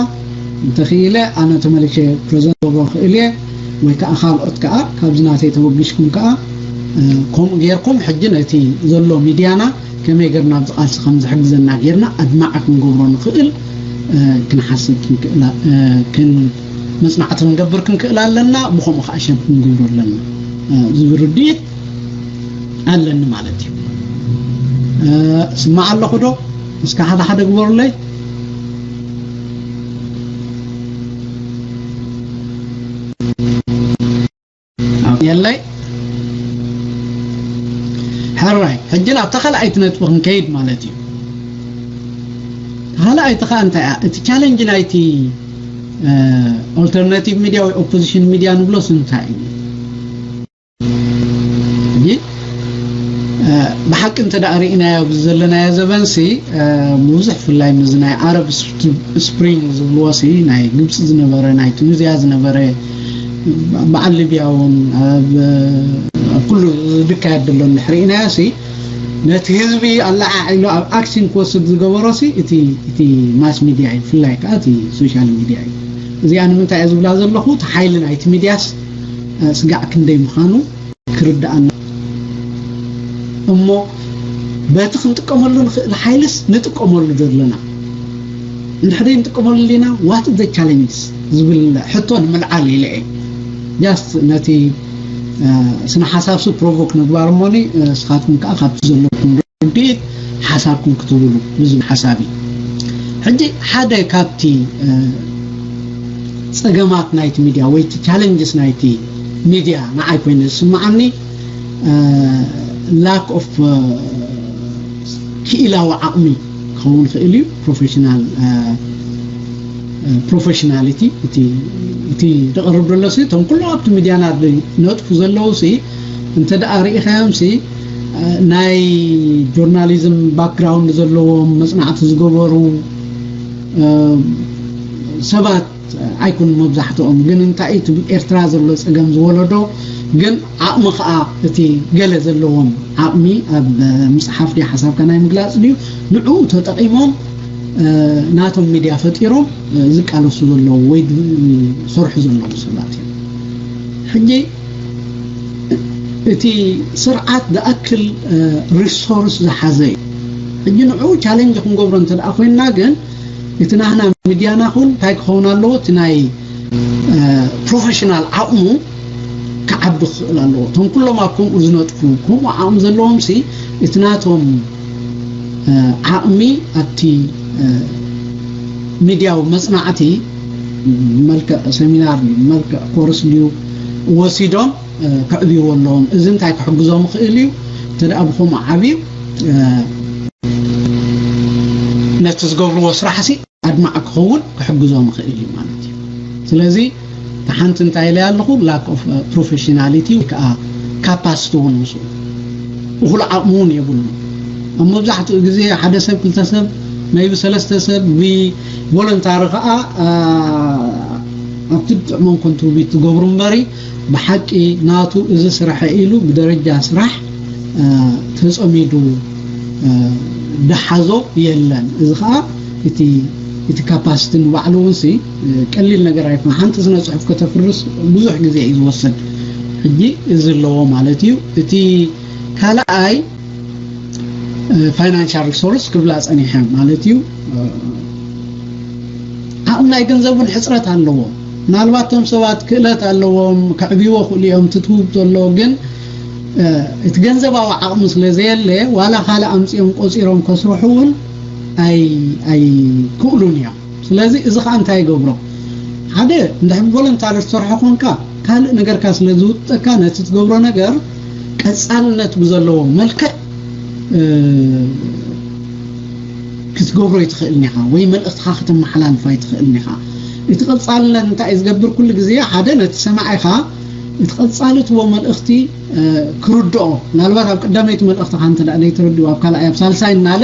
እንተኽኢለ ኣነ ተመሊሸ ፕሬዘንት ክገብሮ ክእል እየ። ወይ ከዓ ካልኦት ከዓ ካብዚ ናተይ ተበጊሽኩም ከዓ ከምኡ ጌርኩም ሕጂ ነቲ ዘሎ ሚድያና ከመይ ጌርና ኣብዚ ቃልሲ ከም ዝሕግዘና ጌርና ኣድማዒ ክንገብሮ ንኽእል ክንሓስብ ክንክእል መፅናዕቲ ክንገብር ክንክእል ኣለና። ብኸምኡ ከዓ ሸብ ክንገብሮ ኣለና ዝብል ርድኢት ኣለኒ ማለት እዩ። ስማዕ ኣለኹ ዶ? እስከ ሓደ ሓደ ግበሩለይ። የለይ። ሕራይ ሕጂ ናብታ ካልኣይቲ ነጥቢ ክንከይድ ማለት እዩ። ካልኣይቲ ከዓ እንታይ እያ? እቲ ቻለንጅ ናይቲ ኦልተርናቲቭ ሚድያ ወይ ኦፖዚሽን ሚድያ ንብሎስ እንታይ እዩ? ብሓቂ እንተ ደኣ ርኢናዮ ኣብዚ ዘለናዮ ዘበንሲ ብዙሕ ብፍላይ ምስዚ ናይ ኣረብ ስፕሪንግ ዝብልዎ ሲ ናይ ግብፂ ዝነበረ ናይ ቱኒዝያ ዝነበረ በዓል ሊብያ እውን ኣብ ኩሉ ዝካየድ ዘሎ እንድሕር ርኢናዮ ሲ ነቲ ህዝቢ ኣለዓዒሉ ኣብ ኣክሽን ክወስድ ዝገበሮ ሲ እቲ እቲ ማስ ሚድያ እዩ፣ ብፍላይ ከዓ እቲ ሶሻል ሚድያ እዩ። እዚኣ ንምንታይ እየ ዝብላ ዘለኹ? እቲ ሓይሊ ናይቲ ሚድያስ ስጋዕ ክንደይ ምዃኑ ክርድኣና እሞ በቲ ክንጥቀመሉ ንኽእል ሓይልስ ንጥቀመሉ ዶ ኣለና? እንድሕር ንጥቀመሉ ኢና what the challenges ዝብል ሕቶ ንምልዓል ኢለ እየ። ጃስት ነቲ ስነ ሓሳብሱ ፕሮቮክ ምግባር እሞኒ ንስኻትኩም ከዓ ካብቲ ዘለኩም ርድኢት ሓሳብኩም ክትብሉ ብዝብል ሓሳብ እዩ። ሕጂ ሓደ ካብቲ ፀገማት ናይቲ ሚድያ ወይ እቲ ቻለንጅስ ናይቲ ሚድያ ንዓይ ኮይኑ ዝስምዓኒ ላክ ኦፍ ክኢላዊ ዓቕሚ ክኸውን ይኽእል እዩ። ፕሮፌሽናል ፕሮፌሽናሊቲ እቲ ዝቕርብ ዘሎ ሲ እቶም ኩሎም ኣብቲ ሚድያና ዝነጥፉ ዘለዉ ሲ እንተ ደኣ ርኢኻዮም ሲ ናይ ጆርናሊዝም ባክግራውንድ ዘለዎም መፅናዕቲ ዝገበሩ ሰባት ኣይኮኑ መብዛሕትኦም። ግን እንታይ እቲ ኤርትራ ዘሎ ፀገም ዝወለዶ ግን ዓቕሚ ከዓ እቲ ገለ ዘለዎም ዓቕሚ ኣብ ምፅሓፍ ድዩ ሓሳብካ ናይ ምግላፅ ድዩ ንዕኡ ተጠቒሞም ናቶም ሚድያ ፈጢሮም ዝቃለሱ ዘለዉ ወይ ዝሰርሑ ዘለዉ ሰባት እዮም። ሕጂ እቲ ስርዓት ዝኣክል ሪሶርስ ዝሓዘ እዩ። ሕጂ ንዕኡ ቻለንጅ ክንገብሮ እንተ ደኣ ኮይንና ግን እቲ ናህና ሚድያና ኩን እንታይ ክኸውን ኣለዎ? እቲ ናይ ፕሮፌሽናል ዓቕሙ ክዓቢ ክኽእል ኣለዎ። እቶም ኩሎም ኣብ ከምኡ ዝነጥፉ ከምኡ ዓቕሚ ዘለዎም ሲ እቲ ናቶም ዓቕሚ ኣብቲ ሚድያዊ መፅናዕቲ መልክዕ ሰሚናር መልክዕ ኮርስ ድዩ ወሲዶም ከዕብይዎ ኣለዎም። እዚ እንታይ ክሕግዞም ይኽእል እዩ? እንተ ደኣ ብኸምኡ ዓብዩ ነቲ ዝገብርዎ ስራሕ ሲ ኣድማዕ ክኸውን ክሕግዞም ይኽእል እዩ ማለት እዩ። ስለዚ እቲ ሓንቲ እንታይ ኢለ ኣለኹ ላክ ኦፍ ፕሮፌሽናሊቲ ወይ ከዓ ካፓሲቲ እውን ምስኡ እኹል ዓቕሚ እውን የብሉ። ኣብ መብዛሕትኡ ግዜ ሓደ ሰብ ክልተ ሰብ maybe ሰለስተ ሰብ ብቮለንታሪ ከዓ ኣብቲ ጥዕሞም ኮንትሪቢዩት ዝገብሩ እምበሪ ብሓቂ ናቱ እዚ ስራሕ ኢሉ ብደረጃ ስራሕ ተፀሚዱ ዝሓዞ የለን። እዚ ከዓ እቲ እቲ ካፓሲቲ ንባዕሉ እውን ሲ ቀሊል ነገር ኣይኮነ። ሓንቲ ስነ ፅሑፍ ከተፍርስ ብዙሕ ግዜ እዩ ዝወስድ። ሕጂ እዚ ኣለዎ ማለት እዩ። እቲ ካልኣይ ፋይናንሻል ሪሶርስ ክብላ ፀኒሐ ማለት እዩ። ዓቕሚ ናይ ገንዘብ እውን ሕፅረት ኣለዎ። ምናልባት እቶም ሰባት ክእለት ኣለዎም ከዕብይዎ ክእሉ እዮም ትትውብ ዘሎ ግን እቲ ገንዘባዊ ዓቕሚ ስለ ዘየለ ዋላ ካልእ ኣምፂኦም ቆፂሮም ከስርሑ እውን ኣይክእሉን እዮም። ስለዚ እዚ ከዓ እንታይ ይገብሮ ሓደ እንድሕር ቮለንታሪ ዝሰርሖ ኮንካ ካልእ ነገርካ ስለ ዝውጠካ ነቲ ትገብሮ ነገር ቀፃልነት ብዘለዎ መልክዕ ክትገብሮ ይትኽእልን ኢኻ ወይ መልእኽትኻ ከተመሓላልፋ ይትኽእልን ኢኻ። እቲ ቀጻልነት እንታይ እዩ ዝገብር? ኩሉ ግዜ ሓደ ነቲ ሰማዒኻ እቲ ቀጻሊ ትቦ መልእኽቲ ክርድኦ፣ ምናልባት ኣብ ቀዳመይቲ መልእኽትኻ እንተ ደኣ ዘይተረድኡ ኣብ ካልኣይ ኣብ ሳልሳይ እናለ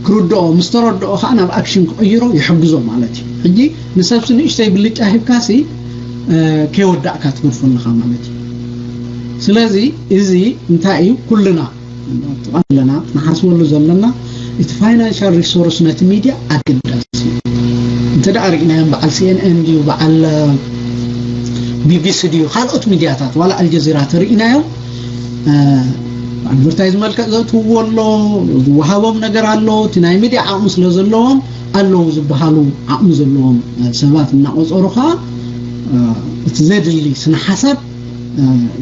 ክርድኦ፣ ምስ ተረድኦ ከዓ ናብ ኣክሽን ክቕይሮ ይሕግዞ ማለት እዩ። ሕጂ ንሰብሲ ንእሽተይ ብልጫ ሂብካሲ ከይወዳእካ ትገድፎ ኣለኻ ማለት እዩ። ስለዚ እዚ እንታይ እዩ? ኩልና ኣለና ንሓስበሉ ዘለና እቲ ፋይናንሻል ሪሶርስ ነቲ ሚድያ ኣገዳሲ እዩ። እንተ ደኣ ርኢናዮም በዓል ሲኤንኤን ድዩ በዓል ቢቢሲ ድዩ ካልኦት ሚድያታት ዋላ ኣልጀዚራ ተርእናዮም ኣድቨርታይዝ መልክዕ ዘእትውዎ ኣሎ፣ ዝወሃቦም ነገር ኣሎ። እቲ ናይ ሚድያ ዓቕሚ ስለ ዘለዎም ኣለዉ ዝበሃሉ ዓቕሚ ዘለዎም ሰባት እናቆፀሩ ከዓ እቲ ዘድሊ ስነ ሓሳብ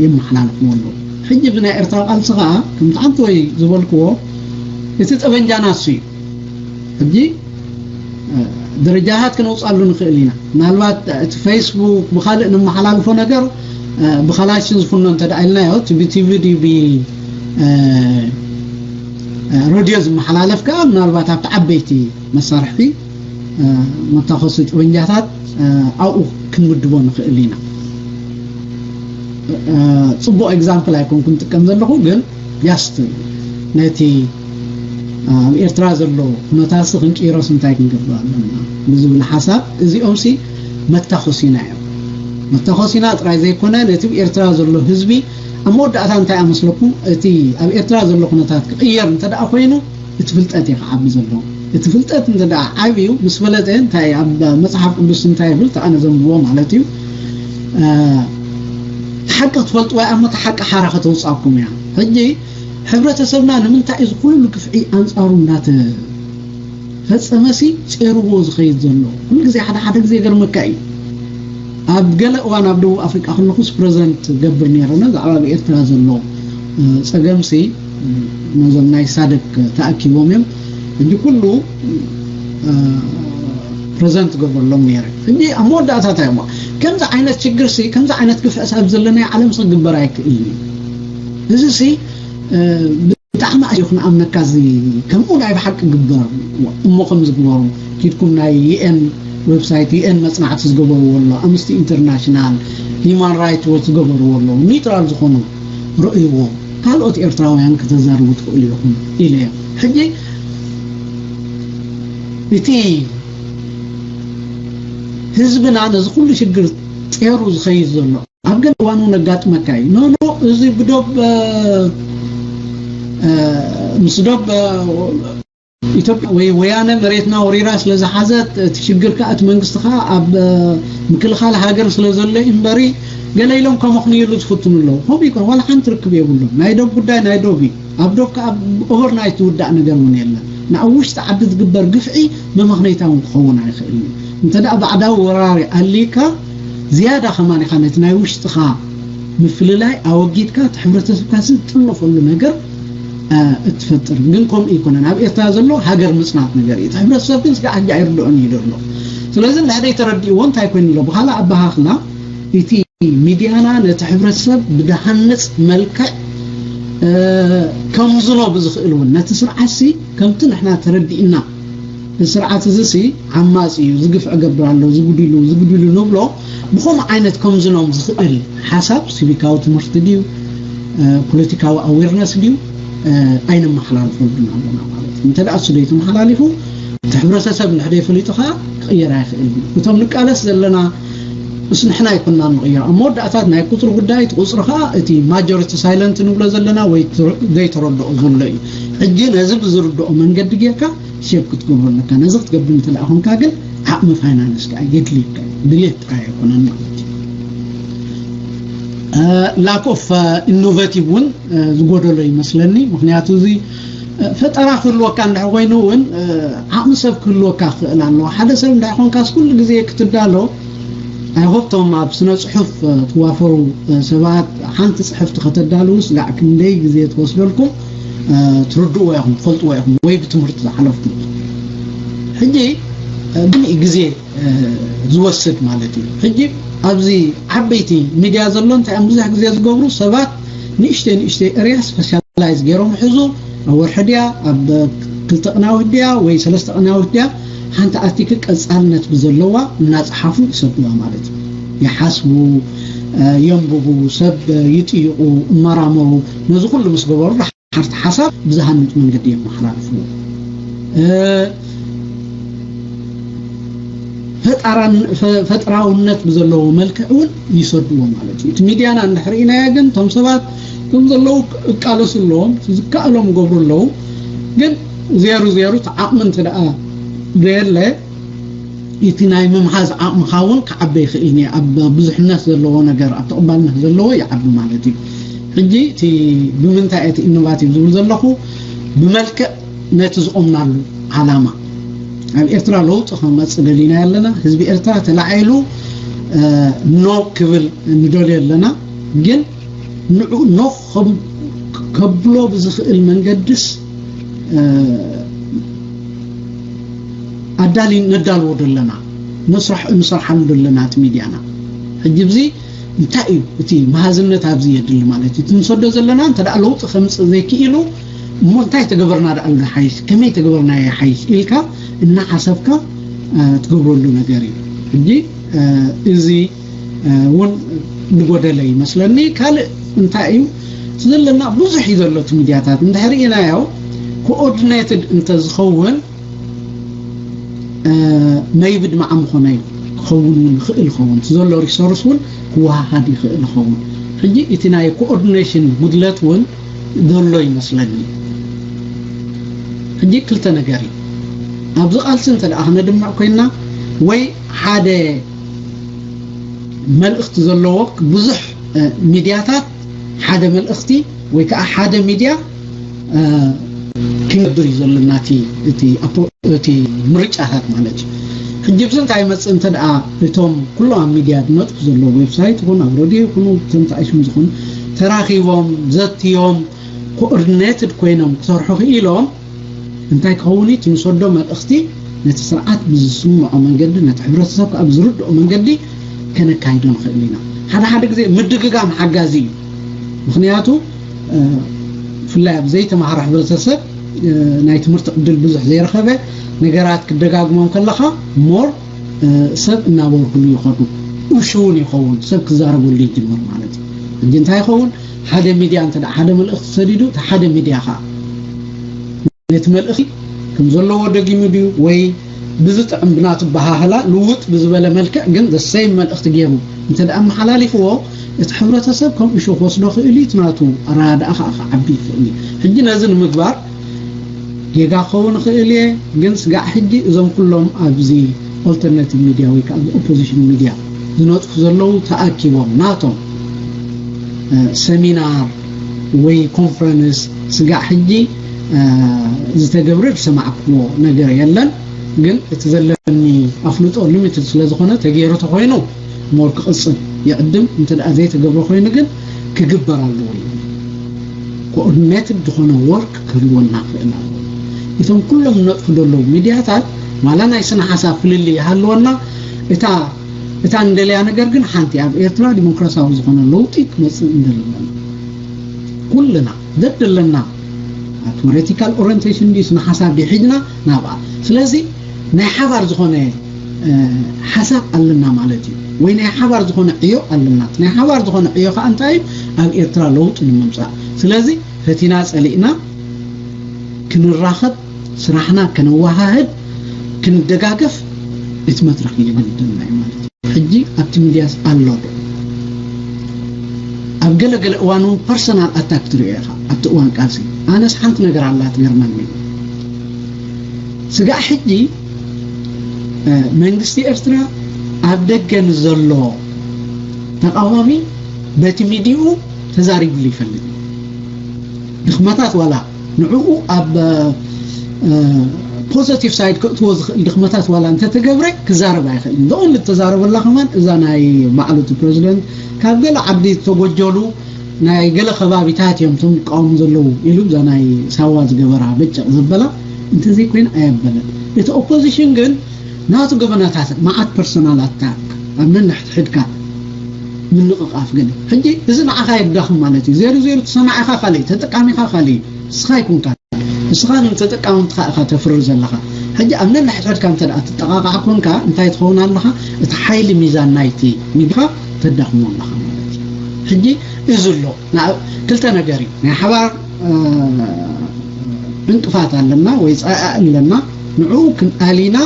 የመሓላልፍዎ ኣለዉ። ሕጂ ብናይ ኤርትራ ቃልሲ ከዓ ከምቲ ሓንቲ ወይ ዝበልክዎ እቲ ጠበንጃና እሱ እዩ። ሕጂ ደረጃታት ክነውፅኣሉ ንኽእል ኢና። ምናልባት እቲ ፌስቡክ ብካልእ ንመሓላልፎ ነገር ብካላሽን ዝፍኖ እንተ ደኣ ኢልናዮ እቲ ብቲቪ ድዩ ብሬድዮ ዝመሓላለፍ ከዓ ምናልባት ኣብቲ ዓበይቲ መሳርሒ መታኸሲ ጠበንጃታት ኣብኡ ክንምድቦ ንኽእል ኢና። ፅቡቕ ኤግዛምፕል ኣይኮንኩን ጥቀም ዘለኹ፣ ግን ጃስት ነቲ ኣብ ኤርትራ ዘሎ ኩነታትሲ ክንቅይሮስ እንታይ ክንገብር ኣለና ብዝብል ሓሳብ እዚኦምሲ መታኾሲና እዮም። መታኾሲና ጥራይ ዘይኮነ ነቲ ኣብ ኤርትራ ዘሎ ህዝቢ ኣብ መወዳእታ እንታይ ኣመስለኩም እቲ ኣብ ኤርትራ ዘሎ ኩነታት ክቕየር እንተ ደኣ ኮይኑ እቲ ፍልጠት እዩ ክዓቢ ዘለዎ። እቲ ፍልጠት እንተ ደኣ ዓብዩ ምስ ፈለጠ እንታይ ኣብ መጽሓፍ ቅዱስ እንታይ ይብል ተኣነ ዘንብዎ ማለት እዩ። ሓቂ ክትፈልጡ ወይ ኣብ መተ ሓቂ ሓራ ከተውጻኩም እያ። ሕጂ ሕብረተሰብና ንምንታይ እዚ ኩሉ ግፍዒ ኣንጻሩ እንዳተፈጸመሲ ጼርዎ ዝኸይድ ዘሎ? ኩሉ ግዜ ሓደ ሓደ ግዜ ገርመካ እዩ። ኣብ ገለ እዋን ኣብ ደቡብ ኣፍሪቃ ከለኹስ ፕረዘንት ገብር ነይረ ነዛ ኣብ ኤርትራ ዘሎ ጸገምሲ ነዞም ናይ ሳደክ ተኣኪቦም እዮም። ሕጂ ኩሉ ፕረዘንት ገብረሎም ነይረ። ሕጂ ኣብ መወዳእታ እንታይ እሞ ከምዚ ዓይነት ችግርሲ ከምዚ ዓይነት ግፍዕስ ኣብ ዘለናይ ዓለምሲ ክግበር ኣይክእልን እዩ። እዚሲ ብጣዕሚ ኣዩ ክንኣምነካ እዚ ከምኡ ናይ ብሓቂ ግበር እሞ ከም ዝግበሩ ኪድኩም ናይ ዩኤን ዌብሳይት ዩኤን መፅናዕቲ ዝገበርዎ ኣሎ ኣምነስቲ ኢንተርናሽናል ሂማን ራይት ዎች ዝገበርዎ ኣለዉ ኒውትራል ዝኾኑ ረእይዎ ካልኦት ኤርትራውያን ከተዛርቡ ትኽእሉ ኢኹም ኢለ ሕጂ እቲ ህዝብና ነዚ ኩሉ ሽግር ጤሩ ዝኸይድ ዘሎ ኣብ ገለ እዋን እውን ኣጋጥመካ እዩ ኖኖ እዚ ብዶብ ምስ ዶብ ኢትዮጵያ ወይ ወያነ መሬትና ወሪራ ስለ ዝሓዘት እቲ ሽግር ከዓ እቲ መንግስቲ ከዓ ኣብ ምክልኻል ሃገር ስለ ዘሎ እዩ እምበሪ ገለ ኢሎም ከመኽንይሉ ዝፍትኑ ኣለዉ ከምኡ ይኮን ዋላ ሓንቲ ርክብ የብሉን ናይ ዶብ ጉዳይ ናይ ዶብ እዩ ኣብ ዶብ ከዓ ኦቨርናይት ዝውዳእ ነገር እውን የለን ንኣብ ውሽጢ ዓዲ ዝግበር ግፍዒ መመኽነይታ እውን ክኸውን ኣይኽእል እዩ እንተ ደኣ ባዕዳዊ ወራሪ ኣሊካ ዝያዳ ከማን ኢኻ ነቲ ናይ ውሽጥኻ ምፍልላይ ኣወጊድካ እቲ ሕብረተሰብካ ዝጥለፈሉ ነገር እትፈጥር ግን ከምኡ ይኮነን ኣብ ኤርትራ ዘሎ ሃገር ምፅናት ነገር እዩ እቲ ሕብረተሰብ ግን ስጋዕ ሕጂ ኣይርድኦን እዩ ዘሎ ስለዚ እንድሕደይ ተረዲእዎ እንታይ ኮይኑ ኣሎ ብካልእ ኣባሃኽላ እቲ ሚድያና ነቲ ሕብረተሰብ ብድሃንፅ መልክዕ ከምዝኖ ብዝኽእል እውን ነቲ ስርዓትሲ ከምቲ ንሕና ተረዲእና ስርዓት እዚ ሲ ዓማፅ እዩ ዝግፍዕ ገብር ኣሎ ዝጉድሉ ዝጉድሉ ንብሎ ብኸምኡ ዓይነት ከምዝኖም ዝኽእል ሓሳብ ሲቪካዊ ትምህርቲ ድዩ ፖለቲካዊ ኣዌርነስ ድዩ ኣይነመሓላልፈልዱን ኣለና ማለት እዩ እንተ ደኣ እሱ ደይተመሓላሊፉ እቲ ሕብረተሰብ ንሕደይ ፈሊጡ ከዓ ክቕየር ኣይኽእል እዩ እቶም ንቃለስ ዘለና ምስ ንሕና ኣይኮንና ንቕይሮ ኣብ መወዳእታት ናይ ቁፅሪ ጉዳይ እቲ ቁፅሪ ከዓ እቲ ማጆሪቲ ሳይለንት ንብሎ ዘለና ወይ ዘይተረድኦ ዘሎ እዩ ሕጂ ነዚ ብዝርድኦ መንገዲ ጌርካ ሸብ ክትገብሮ ኣለካ ነዚ ክትገብር እንተ ደኣ ኮንካ ግን ዓቕሚ ፋይናንስ ከዓ የድልየካ እዩ ድልየት ጥራይ ኣይኮነን ማለት እዩ lack of innovative እውን ዝጎደሎ ይመስለኒ ምክንያቱ እዚ ፈጠራ ክህልወካ እንድሕር ኮይኑ እውን ዓቕሚ ሰብ ክህልወካ ክኽእል ኣለዎ ሓደ ሰብ እንድሕር ኮንካስ ኩሉ ግዜ ክትዳሎ ኣይሆፕቶም ኣብ ስነ ፅሑፍ ትዋፈሩ ሰባት ሓንቲ ፅሕፍቲ ከተዳልውስ ጋዕ ክንደይ ግዜ ትወስደልኩም ትርድእዎ ኢኹም ትፈልጥዎ ኢኹም ወይ ብትምህርቲ ዝሓለፍኩም ሕጂ ብንኢ ግዜ ዝወስድ ማለት እዩ ሕጂ ኣብዚ ዓበይቲ ሚድያ ዘሎ እንታይ እዮም ብዙሕ ግዜ ዝገብሩ ሰባት ንእሽተይ ንእሽተይ ርያ ስፔሻላይዝ ገይሮም ሕዙ ኣብ ወርሒ ድያ ኣብ ክልተ ቅናውት ድያ ወይ ሰለስተ ቅናውት ድያ ሓንቲ ኣርቲክል ቀጻልነት ብዘለዋ እናጸሓፉ ይሰዱዋ ማለት እዩ። ይሓስቡ፣ የንብቡ፣ ሰብ ይጥይቑ፣ እመራመሩ። ነዚ ኩሉ ምስ ገበሩ ሓርቲ ሓሳብ ብዝሃንጽ መንገዲ የመሓላልፍዎ። ፈጠራውነት ብዘለዎ መልክዕ እውን ይሰድዎ ማለት እዩ። እቲ ሚድያና እንድሕር ኢናዮ ግን እቶም ሰባት ከም ዘለዉ እቃለሱ ኣለዎም፣ ዝከኣሎም ገብሩ ኣለዉ። ግን ዜሩ ዜሩ እቲ ዓቕሚ እንተ ደኣ ዘየለ እቲ ናይ ምምሃዝ ዓቕምኻ እውን ክዓበ ይኽእል እኒ ኣብ ብዙሕነት ዘለዎ ነገር ኣብ ተቕባልነት ዘለዎ ይዓቢ ማለት እዩ። ሕጂ እቲ ብምንታይ እቲ ኢኖቫቲቭ ዝብል ዘለኹ ብመልክዕ ነቲ ዝቆምናሉ ዓላማ ኣብ ኤርትራ ለውጢ ከመፅእ ደሊና ኣለና። ህዝቢ ኤርትራ ተላዒሉ ኖ ክብል ንደልዮ ኣለና። ግን ንዑ ኖ ከብሎ ብዝኽእል መንገድስ ኣዳሊ ነዳልዎ ደለና ንስራሕ እንሰርሓሉ ደለና እቲ ሚድያና። ሕጂ ብዚ እንታይ እዩ እቲ መሃዝነት ኣብዚ የድሊ ማለት እዩ። እቲ ንሰዶ ዘለና እንተ ለውጢ ከምፅእ ዘይክኢሉ እሞ እንታይ ተገበርና ደኣ ሓይሽ ከመይ ተገበርና ሓይሽ ኢልካ እናሓሰብካ ትገብረሉ ነገር እዩ። ሕጂ እዚ እውን ዝጎደለ ይመስለኒ። ካልእ እንታይ እዩ እቲ ዘለና ብዙሕ እዩ ዘሎ እቲ ሚድያታት እንድሕር ኢናዮ ኮኦርዲኔትድ እንተዝኸውን መይብድ መዓም ኾነ ክኸውን እውን ይኽእል ይኸውን እቲ ዘሎ ሪሶርስ እውን ክወሃሃድ ይኽእል ይኸውን። ሕጂ እቲ ናይ ኮኦርዲኔሽን ጉድለት እውን ዘሎ ይመስለኒ። ሕጂ ክልተ ነገር እዩ ኣብዚ ቃልሲ እንተ ደኣ ክነድምዕ ኮይንና ወይ ሓደ መልእኽቲ ዘለዎ ብዙሕ ሚድያታት ሓደ መልእኽቲ ወይ ከዓ ሓደ ሚድያ ክንገብር እዩ ዘለና እቲ ምርጫታት ማለት እዩ። ሕጂ ብዚ እንታይ ይመፅእ እንተ ደኣ እቶም ኩሎም ኣብ ሚድያ ዝነጥፉ ዘለዉ ዌብሳይት ይኹን ኣብ ረድዮ ይኹኑ እቶም ተኣሽም ዝኾኑ ተራኺቦም ዘትዮም ኮኦርዲኔትድ ኮይኖም ክሰርሑ ክኢሎም እንታይ ክኸውን እቲ ንሰዶ መልእኽቲ ነቲ ስርዓት ብዝስምዖ መንገዲ ነቲ ሕብረተሰብ ከዓ ብዝርድኦ መንገዲ ከነካይዶ ንኽእል ኢና። ሓደ ሓደ ግዜ ምድግጋም ሓጋዚ እዩ። ምክንያቱ ብፍላይ ኣብ ዘይተማሃረ ሕብረተሰብ ናይ ትምህርቲ ዕድል ብዙሕ ዘይረኸበ ነገራት ክደጋግሞም ከለኻ ሞር ሰብ እናበርግሉ ይኸዱ። እሹ እውን ይኸውን ሰብ ክዛረበሉ ይጅምር ማለት እዩ። ሕጂ እንታይ ይኸውን ሓደ ሚድያ እንተ ሓደ መልእኽቲ ሰዲዱ እቲ ሓደ ሚድያ ከዓ ነቲ መልእኽቲ ከም ዘለዎ ደጊሙ ድዩ ወይ ብዝጥዕም ብናቱ በሃህላ ልውጥ ብዝበለ መልክዕ ግን ዘሰይም መልእኽቲ ገይሩ እንተ ደኣ ኣመሓላሊፍዎ እቲ ሕብረተሰብ ከም እሾ ክወስዶ ክእል እዩ። እቲ ናቱ ኣረዳድኣ ከዓ ክዓቢ ይኽእል እዩ። ሕጂ ነዚ ንምግባር ጌጋ ክኸውን ይኽእል እየ፣ ግን ስጋዕ ሕጂ እዞም ኩሎም ኣብዚ ኦልተርናቲቭ ሚድያ ወይ ከዓ ኦፖዚሽን ሚድያ ዝነጥፉ ዘለዉ ተኣኪቦም ናቶም ሰሚናር ወይ ኮንፈረንስ ስጋዕ ሕጂ ዝተገብረ ዝሰማዕክዎ ነገር የለን። ግን እቲ ዘለኒ ኣፍልጦ ሊሚትድ ስለ ዝኾነ ተገይሩ ተኮይኑ ሞር ክቕፅል ይዕድም። እንተ ደኣ ዘይተገብረ ኮይኑ ግን ክግበር ኣለዎ። ኮኦርዲኔትድ ዝኾነ ወርክ ክህልወና ክእል ኣለዎ። እቶም ኩሎም ነጥፉ ዘለዉ ሚድያታት ዋላ ናይ ስነ ሓሳብ ፍልልይ ይሃልወና እታ እታ እንደለያ ነገር ግን ሓንቲ ኣብ ኤርትራ ዲሞክራሲያዊ ዝኾነ ለውጢ ክመፅእ እንደለና ኩልና ዘደለና ፖለቲካል ኦሪንቴሽን ዲ ስነ ሓሳብ ዲሒድና ናብኣ ስለዚ ናይ ሓባር ዝኾነ ሓሳብ ኣለና ማለት እዩ ወይ ናይ ሓባር ዝኾነ ዕዮ ኣለና። ናይ ሓባር ዝኾነ ዕዮ ከዓ እንታይ እዩ ኣብ ኤርትራ ለውጢ ንምምፃእ። ስለዚ ፈቲና ፀሊእና ክንራኸብ ስራሕና ከነወሃህድ ክንደጋገፍ እቲ መድረኽ የገድደና እዩ ማለት እዩ። ሕጂ ኣብቲ ሚድያስ ኣሎ ዶ ኣብ ገለ ገለ እዋን እውን ፐርሰናል ኣታክ ትሪኦ ኢኻ ኣብቲ እዋን ቃልሲ። ኣነስ ሓንቲ ነገር ኣላ ትገርመኒ። ስጋዕ ሕጂ መንግስቲ ኤርትራ ኣብ ደገ ንዘሎ ተቃዋሚ በቲ ሚዲኡ ተዛሪብሉ ይፈልጥ። ድኽመታት ዋላ ንዕኡ ኣብ ፖዘቲቭ ሳይድ ክእትዎ ዝኽእል ድኽመታት ዋላ እንተተገብረ ክዛረብ ኣይኽእልን። ዘኦን ዝተዛረበላ ከማን እዛ ናይ ባዕሉ እቲ ፕሬዚደንት ካብ ገለ ዓዲ ዝተጎጀሉ ናይ ገለ ከባቢታት እዮም እቶም ዝቃወሙ ዘለዉ ኢሉ እዛ ናይ ሳዋ ዝገበራ በጨቕ ዘበላ እንተዘይኮይኑ ኣየበለን። እቲ ኦፖዚሽን ግን ናቱ ገበናታት መዓት ፐርሶናል ኣታክ ኣብ ነንሕድሕድካ ምንቕቓፍ ገለ ሕጂ እዚ ንዓኻ የዳኽም ማለት እዩ። ዜሩ ዜሩ ተሰማዒኻ ካልእ ተጠቃሚኻ ካልእ ንስኻ ይኩንካ ንስኻ ንተጠቃምትኻ ኢኻ ተፍርር ዘለኻ። ሕጂ ኣብ ነንሕድሕድካ እንተ ደኣ ትጠቓቓዕ ኮንካ እንታይ ትኸውን ኣለኻ? እቲ ሓይሊ ሚዛን ናይቲ ሚድያኻ ተዳኽሞ ኣለኻ ማለት እዩ። ሕጂ እዚ ኣሎ። ንኣ-፣ ክልተ ነገር እዩ። ናይ ሓባር፣ እ፣ ዕንቅፋት ኣለና ወይ ጸላኢ ኣለና። ንዕኡ ክንኣሊና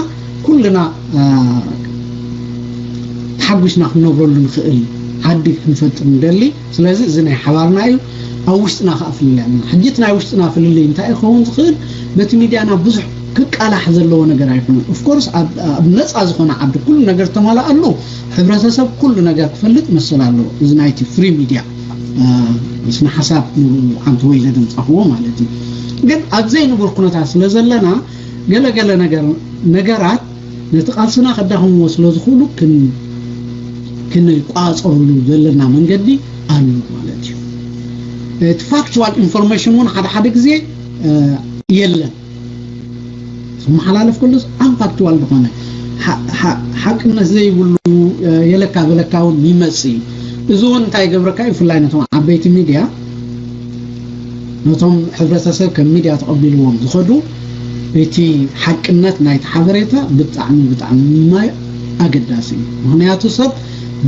ኩልና፣ እ፣ ተሓጒስና ክንነብረሉ ንኽእል ዓዲ ክንፈጥር ንደሊ። ስለዚ እዚ ናይ ሓባርና እዩ። ኣብ ውሽጥና ከኣ ፍልልይ ኣለና። ሕጂ እቲ ናይ ውሽጥና ፍልልይ እንታይ እዩ ክኸውን ዝኽእል? በቲ ሚድያና ብዙሕ ክቃላሕ ዘለዎ ነገር ኣይኮነን። ኦፍኮርስ ኣብ፣ ኣብ ነጻ ዝኾነ ዓዲ ኩሉ ነገር ዝተማልኣሉ ሕብረተሰብ ኩሉ ነገር ክፈልጥ መሰል ኣለዎ። እዚ ናይቲ ፍሪ ሚድያ፣ እ፣ ስነ ሓሳብ ንብኡ ዓንተወይ ዘደምጻኽዎ ማለት እዩ። ግን ኣብ ዘይንቡር ኩነታት ስለ ዘለና ገለ ገለ ነገር፣ ነገራት ነቲ ቃልስና ከዳኽምዎ ስለ ዝኽእሉ ክን-፣ ክንቋጸረሉ ዘለና መንገዲ ኣሎ ማለት እዩ። እቲ ፋክቹዋል ኢንፎርሜሽን እውን ሓደ ሓደ ግዜ፣ እ፣ የለን። ዝመሓላለፍ ከሎስ ኣንፋክቹዋል ዝኾነ ሓ-፣ ሓ-፣ ሓቅነት ዘይብሉ፣ እ፣ የለካ በለካ እውን ይመጽእ እዩ። እዚ እውን እንታይ ይገብረካ እዩ? ብፍላይ ነቶም ዓበይቲ ሚድያ፣ ነቶም ሕብረተሰብ ከም ሚድያ ተቐቢልዎም ዝኸዱ፣ እቲ ሓቅነት ናይቲ ሓበሬታ ብጣዕሚ፣ ብጣዕሚ ማይ ኣገዳሲ እዩ። ምኽንያቱ ሰብ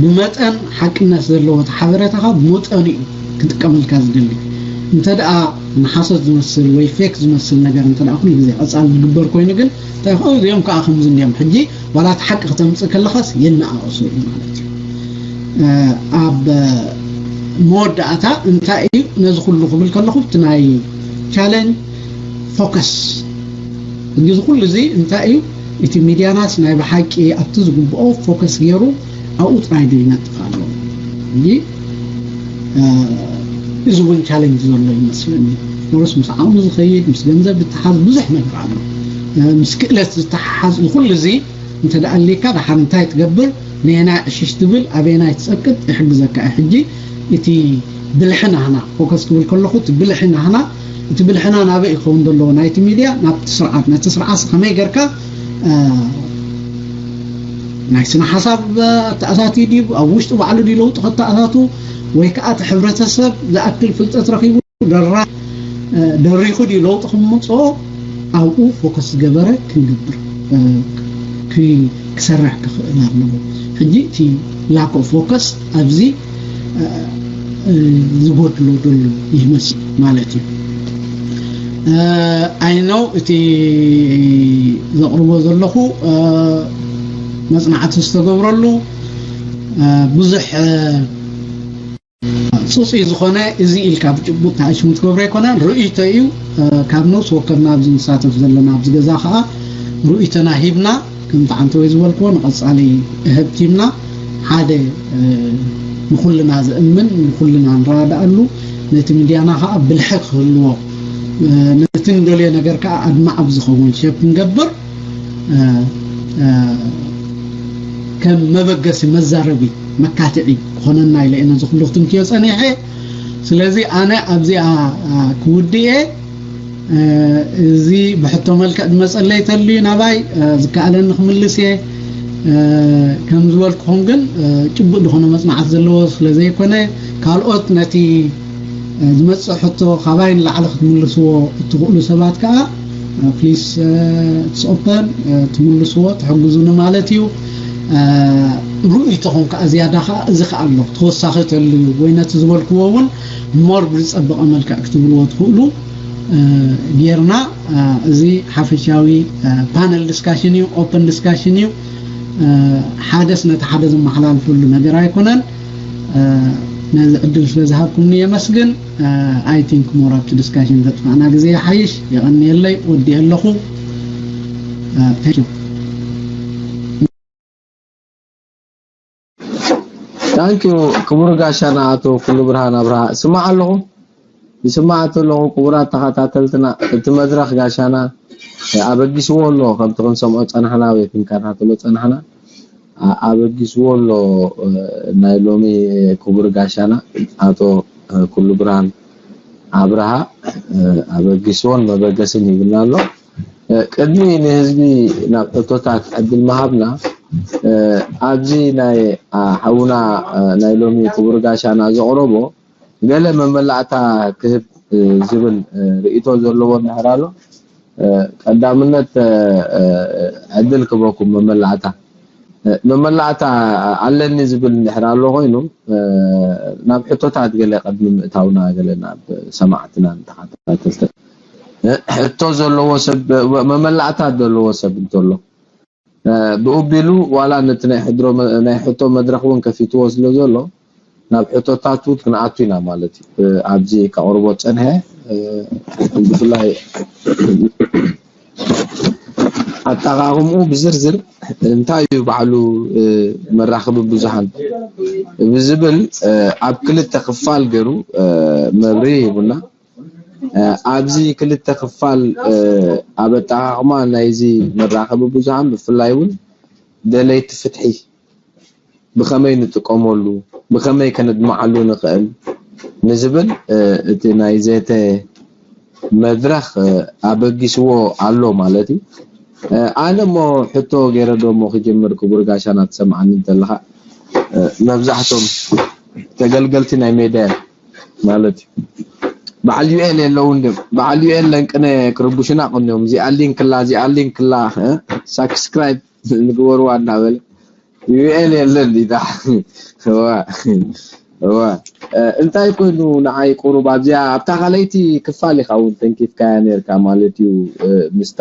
ብመጠን ሓቅነት ዘለዎ እቲ ሓበሬታኻ ብመጠኑ እዩ ክጥቀመልካ ዝደሊ። እንተ ደኣ ንሓሶት ዝመስል ወይ ፌክ ዝመስል ነገር እንተ ደኣ ኩሉ ግዜ ቀጻሊ ዝግበር ኮይኑ ግን እንታይ ይኸውን? እዚኦም ከኣ ከምዚ እንዲዮም። ሕጂ ዋላ እቲ ሓቂ ክተምጽእ ከለኻስ የነኣእሱ እዩ ማለት እዩ። እ፣ ኣብ መወዳእታ እንታይ እዩ ነዚ ኩሉ ክብል ከለኹ፣ እቲ ናይ ቻለንጅ ፎከስ፣ እዚ ኩሉ እዚ እንታይ እዩ? እቲ ሚድያናስ ናይ ብሓቂ ኣብቲ ዝግብኦ ፎከስ ገይሩ ኣብኡ ጥራይ ዶ ይነጥፍ ኣሎ? ሕጂ፣ እ፣ እዚ እውን ቻለንጅ ዘሎ ይመስለኒ። ኦፍኮርስ ምስ ዓቕሚ ዝኸይድ፣ ምስ ገንዘብ ዝተሓዝ ብዙሕ ነገር ኣሎ። እ፣ ምስ ክእለት ዝተሓሓዝ ኩሉ እዚ እንተ ደኣ ኣሊካ፣ ደሓር እንታይ ትገብር? ነየናይ ዕሽሽ ትብል? ኣበየናይ ትጸቅጥ? ይሕግዘካ እዩ። ሕጂ እቲ ብልሒ ናህና፣ ፎከስ ክብል ከለኹ፣ እቲ ብልሒ ናህና፣ እቲ ብልሕና ናበይ ይኸውን ዘለዎ? ናይቲ ሚድያ ናብቲ ስርዓት፣ ነቲ ስርዓት ከመይ ጌርካ፣ እ፣ ናይ ስነ ሓሳብ፣ እ፣ ኣተኣታትዩ ድዩ? ኣብ ውሽጡ ባዕሉ ድዩ ለውጢ ከተኣታቱ? ወይ ከኣ እቲ ሕብረተሰብ ዝኣክል ፍልጠት ረኺቡ ደራ-፣ እ፣ ደሪኹ ድዩ ለውጢ ክምጽኦ ኣብኡ ፎከስ ዝገበረ ክንገብር፣ እ፣ ክ-፣ ክሰርሕ ክኽእል ኣለዎ። ሕጂ እቲ ላክ ኦፍ ፎከስ ኣብዚ፣ እ፣ እ፣ ዝጎድሎ ዘሎ ይመስል ማለት እዩ። እ፣ ኣይ ኖው እቲ ዘቕርቦ ዘለኹ፣ እ፣ መጽናዕቲ ዝተገብረሉ፣ እ፣ ብዙሕ፣ እ፣ ጽጹይ ዝኾነ እዚ ኢልካ ብጭቡጥ ተኣሽሙ ትገብሮ ኣይኮነን። ርእይቶ እዩ። እ፣ ካብ ነፍሲ ወከፍና ኣብዚ ንሳተፍ ዘለና ኣብዚ ገዛ ኸኣ ርእይቶና ሂብና፣ ከምቲ ዓንተወይ ዝበልክዎ ንቐጻሊ እህብቲምና ሓደ፣ እ፣ ንኹልና ዝእምን ንኹልና ንረዳኣሉ፣ ነቲ ሚድያና ኸኣ ብልሒ ክህልዎ፣ እ፣ ነቲ ንደልዮ ነገር ከኣ ኣድማዕ ብዝኸውን ሼፕ ክንገብር፣ እ፣ እ፣ ከም መበገሲ መዛረቢ መካትዒ ክኾነና ኢለ እየ ነዚ ኩሉ ክትንክዮ ጸኒሐ። ስለዚ ኣነ ኣብዚኣ፣ እ፣ ክውድእ እየ። እ፣ እዚ ብሕቶ መልክዕ ዝመጸለይ ተልዩ ናባይ፣ እ፣ ዝከኣለኒ ክምልስ እየ። እ፣ ከም ዝበልኩኹም ግን፣ እ፣ ጭቡጥ ዝኾነ መጽናዕቲ ዘለዎ ስለ ዘይኮነ፣ ካልኦት ነቲ፣ እ፣ ዝመጽእ ሕቶ ካባይ ንላዕሊ ክትምልስዎ እትኽእሉ ሰባት ከኣ፣ እ፣ ፕሊስ፣ እ፣ it's open፣ እ፣ ትምልስዎ፣ ትሕግዙኒ ማለት እዩ። እ፣ ርእይቶኹም ከኣ ዝያዳ ከኣ እዚ ከኣ ኣሎ፣ ተወሳኺ ተልዩ ወይ ነቲ ዝበልክዎ እውን ሞር ብዝጸበቐ መልክዕ ክትብልዎ ትኽእሉ፣ እ፣ ጌርና፣ እ፣ እዚ ሓፈሻዊ፣ እ፣ ፓነል ዲስካሽን እዩ፣ ኦፕን ዲስካሽን እዩ። እ፣ ሓደስ ነቲ ሓደ ዘመሓላልፈሉ ነገር ኣይኮነን። እ፣ ነዚ ዕድል ስለ ዝሃብኩምኒ የመስግን። እ፣ I think more ኣብቲ ዲስካሽን ዘጥፋእና ግዜ ይሓይሽ። የቐንየለይ፣ ወዲኤ ኣለኹ። እ፣ thank you። ታንኪዩ ክቡር ጋሻና ኣቶ ኩሉ ብርሃን ኣብርሃ። ስማዕ ኣለኹ፣ ይስማዕ ኣለኹ። ክቡራት ተኸታተልትና፣ እቲ መድረኽ ጋሻና ኣበጊስዎ ኣሎ፣ ከምቲ ክንሰምዖ ጸናሕና ወይ ክንከታተሎ ጸናሕና፣ ኣ-፣ ኣበጊስዎ ኣሎ፣ እ፣ ናይ ሎሚ ክቡር ጋሻና ኣቶ፣ እ፣ ኩሉ ብርሃን ኣብርሃ፣ እ፣ ኣበጊስዎን መበገስን ይብልና ኣሎ። እ፣ ቅድሚ ንህዝቢ ናብ ሕቶታት ዕድል ምሃብና፣ እ፣ ኣብዚ ናይ፣ ኣ፣ ሓውና፣ እ፣ ናይ ሎሚ ክቡር ጋሻና ዘቕረቦ ገለ መመላእታ ክህብ ዝብል ርእይቶ ዘለዎ እንድሕር ኣሎ፣ ቀዳምነት ዕድል ክበኩም መመላእታ መመላእታ ኣለኒ ዝብል እንድሕር ኣሎ ኮይኑ፣ ናብ ሕቶታት ገለ ቅድሚ ምእታውና ገለ ናብ ሰማዕትናን ተኸታተልትን ሕቶ ዘለዎ ሰብ፣ መመላእታ ዘለዎ ሰብ እንተሎ ብኡ ቢሉ ዋላ ነቲ ናይ ሕድሮ ናይ ሕቶ መድረኽ እውን ከፊትዎ ስለ ዘሎ ናብ ሕቶታት እውን ክንኣቱ ኢና ማለት እዩ። ኣብዚ ከቕርቦ ጸንሐ ብፍላይ ኣጠቓቕምኡ ብዝርዝር እንታይ እዩ ባዕሉ መራኸቢ ብዙሃን ብዝብል ኣብ ክልተ ክፋል ገይሩ መብርሂ ሂቡና። ኣብዚ ክልተ ክፋል ኣብ ኣጠቓቕማ ናይዚ መራኸቢ ብዙሃን ብፍላይ እውን ደለይቲ ፍትሒ ብኸመይ ንጥቀመሉ፣ ብኸመይ ከነድምዓሉ ንኽእል ንዝብል እቲ ናይ ዘተ መድረኽ ኣበጊስዎ ኣሎ ማለት እዩ። ኣነ እሞ ሕቶ ገይረ ዶ እሞ ክጅምር ክቡር ጋሻና ትሰምዓኒ እንተለኻ መብዛሕቶም ተገልገልቲ ናይ ሜድያ ማለት እዩ። በዓል ዩኤል የለውን ድም በዓል ዩኤል ለንቅነ ክርቡሽና ቅንዮም እዚኣ ሊንክላ እዚኣ ሊንክላ ሳብስክራይብ ንግበርዋ እናበለ ዩኤል የለን ዲዳ እዋ እዋ እንታይ ኮይኑ ንዓይ ቁሩብ ኣብዚኣ ኣብታ ካልኣይቲ ክፋል ኢኻ እውን ተንኪፍካያ ነርካ ማለት እዩ። ምስታ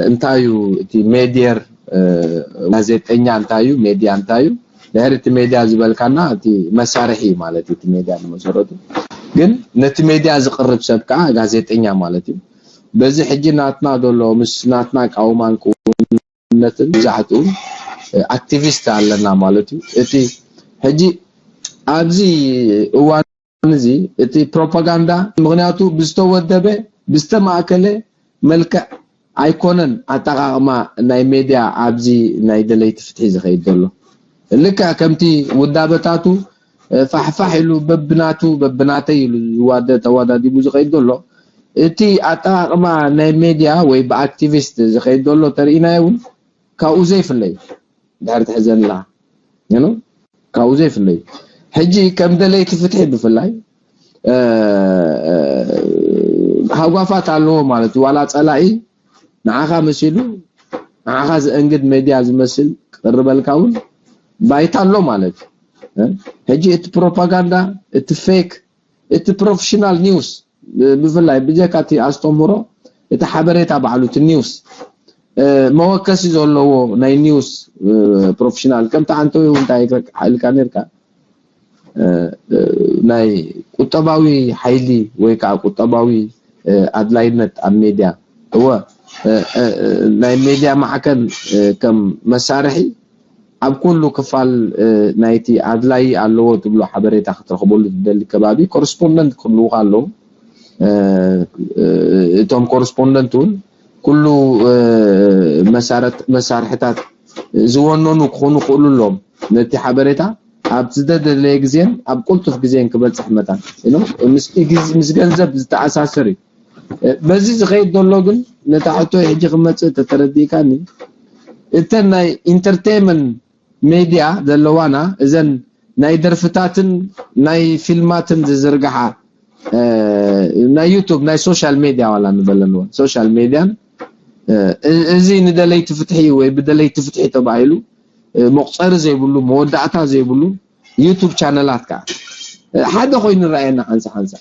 እንታይ እዩ እቲ ሜድየር ጋዜጠኛ እንታይ እዩ ሜድያ እንታይ እዩ ድሕሪ እቲ ሜድያ ዝበልካና እቲ መሳርሒ ማለት እዩ እቲ ሜድያ ንመሰረቱ ግን ነቲ ሜድያ ዝቅርብ ሰብ ከዓ ጋዜጠኛ ማለት እዩ። በዚ ሕጂ ናትና ዘሎ ምስ ናትና ቃውማን ቅውምነትን ብዛሕትኡ ኣክቲቪስት ኣለና ማለት እዩ። እቲ ሕጂ ኣብዚ እዋን እዚ እቲ ፕሮፓጋንዳ ምክንያቱ ብዝተወደበ ብዝተማእከለ መልክዕ ኣይኮነን ኣጠቃቅማ ናይ ሜድያ ኣብዚ ናይ ደለይቲ ፍትሒ ዝኸይድ ዘሎ ልክዕ ከምቲ ውዳበታቱ ፋሕፋሕ ኢሉ በብናቱ በብናተይ ኢሉ ዝዋደ ተዋዳዲቡ ዝኸይድ ዘሎ እቲ ኣጠቃቅማ ናይ ሜድያ ወይ ብኣክቲቪስት ዝኸይድ ዘሎ ተርእናዮ እውን ካብኡ ዘይፍለይ ድሕር ትሕዘንላ ካብኡ ዘይፍለይ ሕጂ ከም ደለይቲ ፍትሒ ብፍላይ ሃጓፋት ኣለዎ ማለት ዋላ ፀላኢ ንዓኻ መሲሉ ንዓኻ ዘእንግድ ሜድያ ዝመስል ክቅርበልካ እውን ባይታ ኣሎ ማለት እዩ። ሕጂ እቲ ፕሮፓጋንዳ እቲ ፌክ እቲ ፕሮፌሽናል ኒውስ ብፍላይ ብጀካ እቲ ኣስተምህሮ እቲ ሓበሬታ ባዕሉ እቲ ኒውስ መወከሲ ዘለዎ ናይ ኒውስ ፕሮፌሽናል ከምቲ ኣንተ እንታይ ኢልካ ነርካ ናይ ቁጠባዊ ሓይሊ ወይ ከዓ ቁጠባዊ ኣድላይነት ኣብ ሜድያ እወ ናይ ሜድያ ማዕከን ከም መሳርሒ ኣብ ኩሉ ክፋል ናይቲ ኣድላይ ኣለዎ ትብሎ ሓበሬታ ክትረኽበሉ ትደሊ ከባቢ ኮረስፖንደንት ክህልውካ ኣለዉ። እቶም ኮረስፖንደንት እውን ኩሉ መሳርሕታት ዝወነኑ ክኾኑ ክእሉ ኣለዎም። ነቲ ሓበሬታ ኣብ ዝደደለየ ግዜን ኣብ ቅልጡፍ ግዜን ክበፅሕ መታን ምስ ገንዘብ ዝተኣሳሰር እዩ። በዚ ዝኸይድ ዘሎ ግን ነታ ሕቶ ሕጂ ክመፅእ ተተረዲእካኒ እተን ናይ ኢንተርቴንመንት ሜድያ ዘለዋና እዘን ናይ ደርፍታትን ናይ ፊልማትን ዝዝርግሓ ናይ ዩቱብ ናይ ሶሻል ሜድያ ዋላ ንበለንዎ ሶሻል ሜድያን እዚ ንደለይቲ ፍትሒ ወይ ብደለይቲ ፍትሒ ተባሂሉ መቁፀሪ ዘይብሉ መወዳእታ ዘይብሉ ዩቱብ ቻነላት ከዓ ሓደ ኮይኑ ረኣየና ሓንሳ ሓንሳ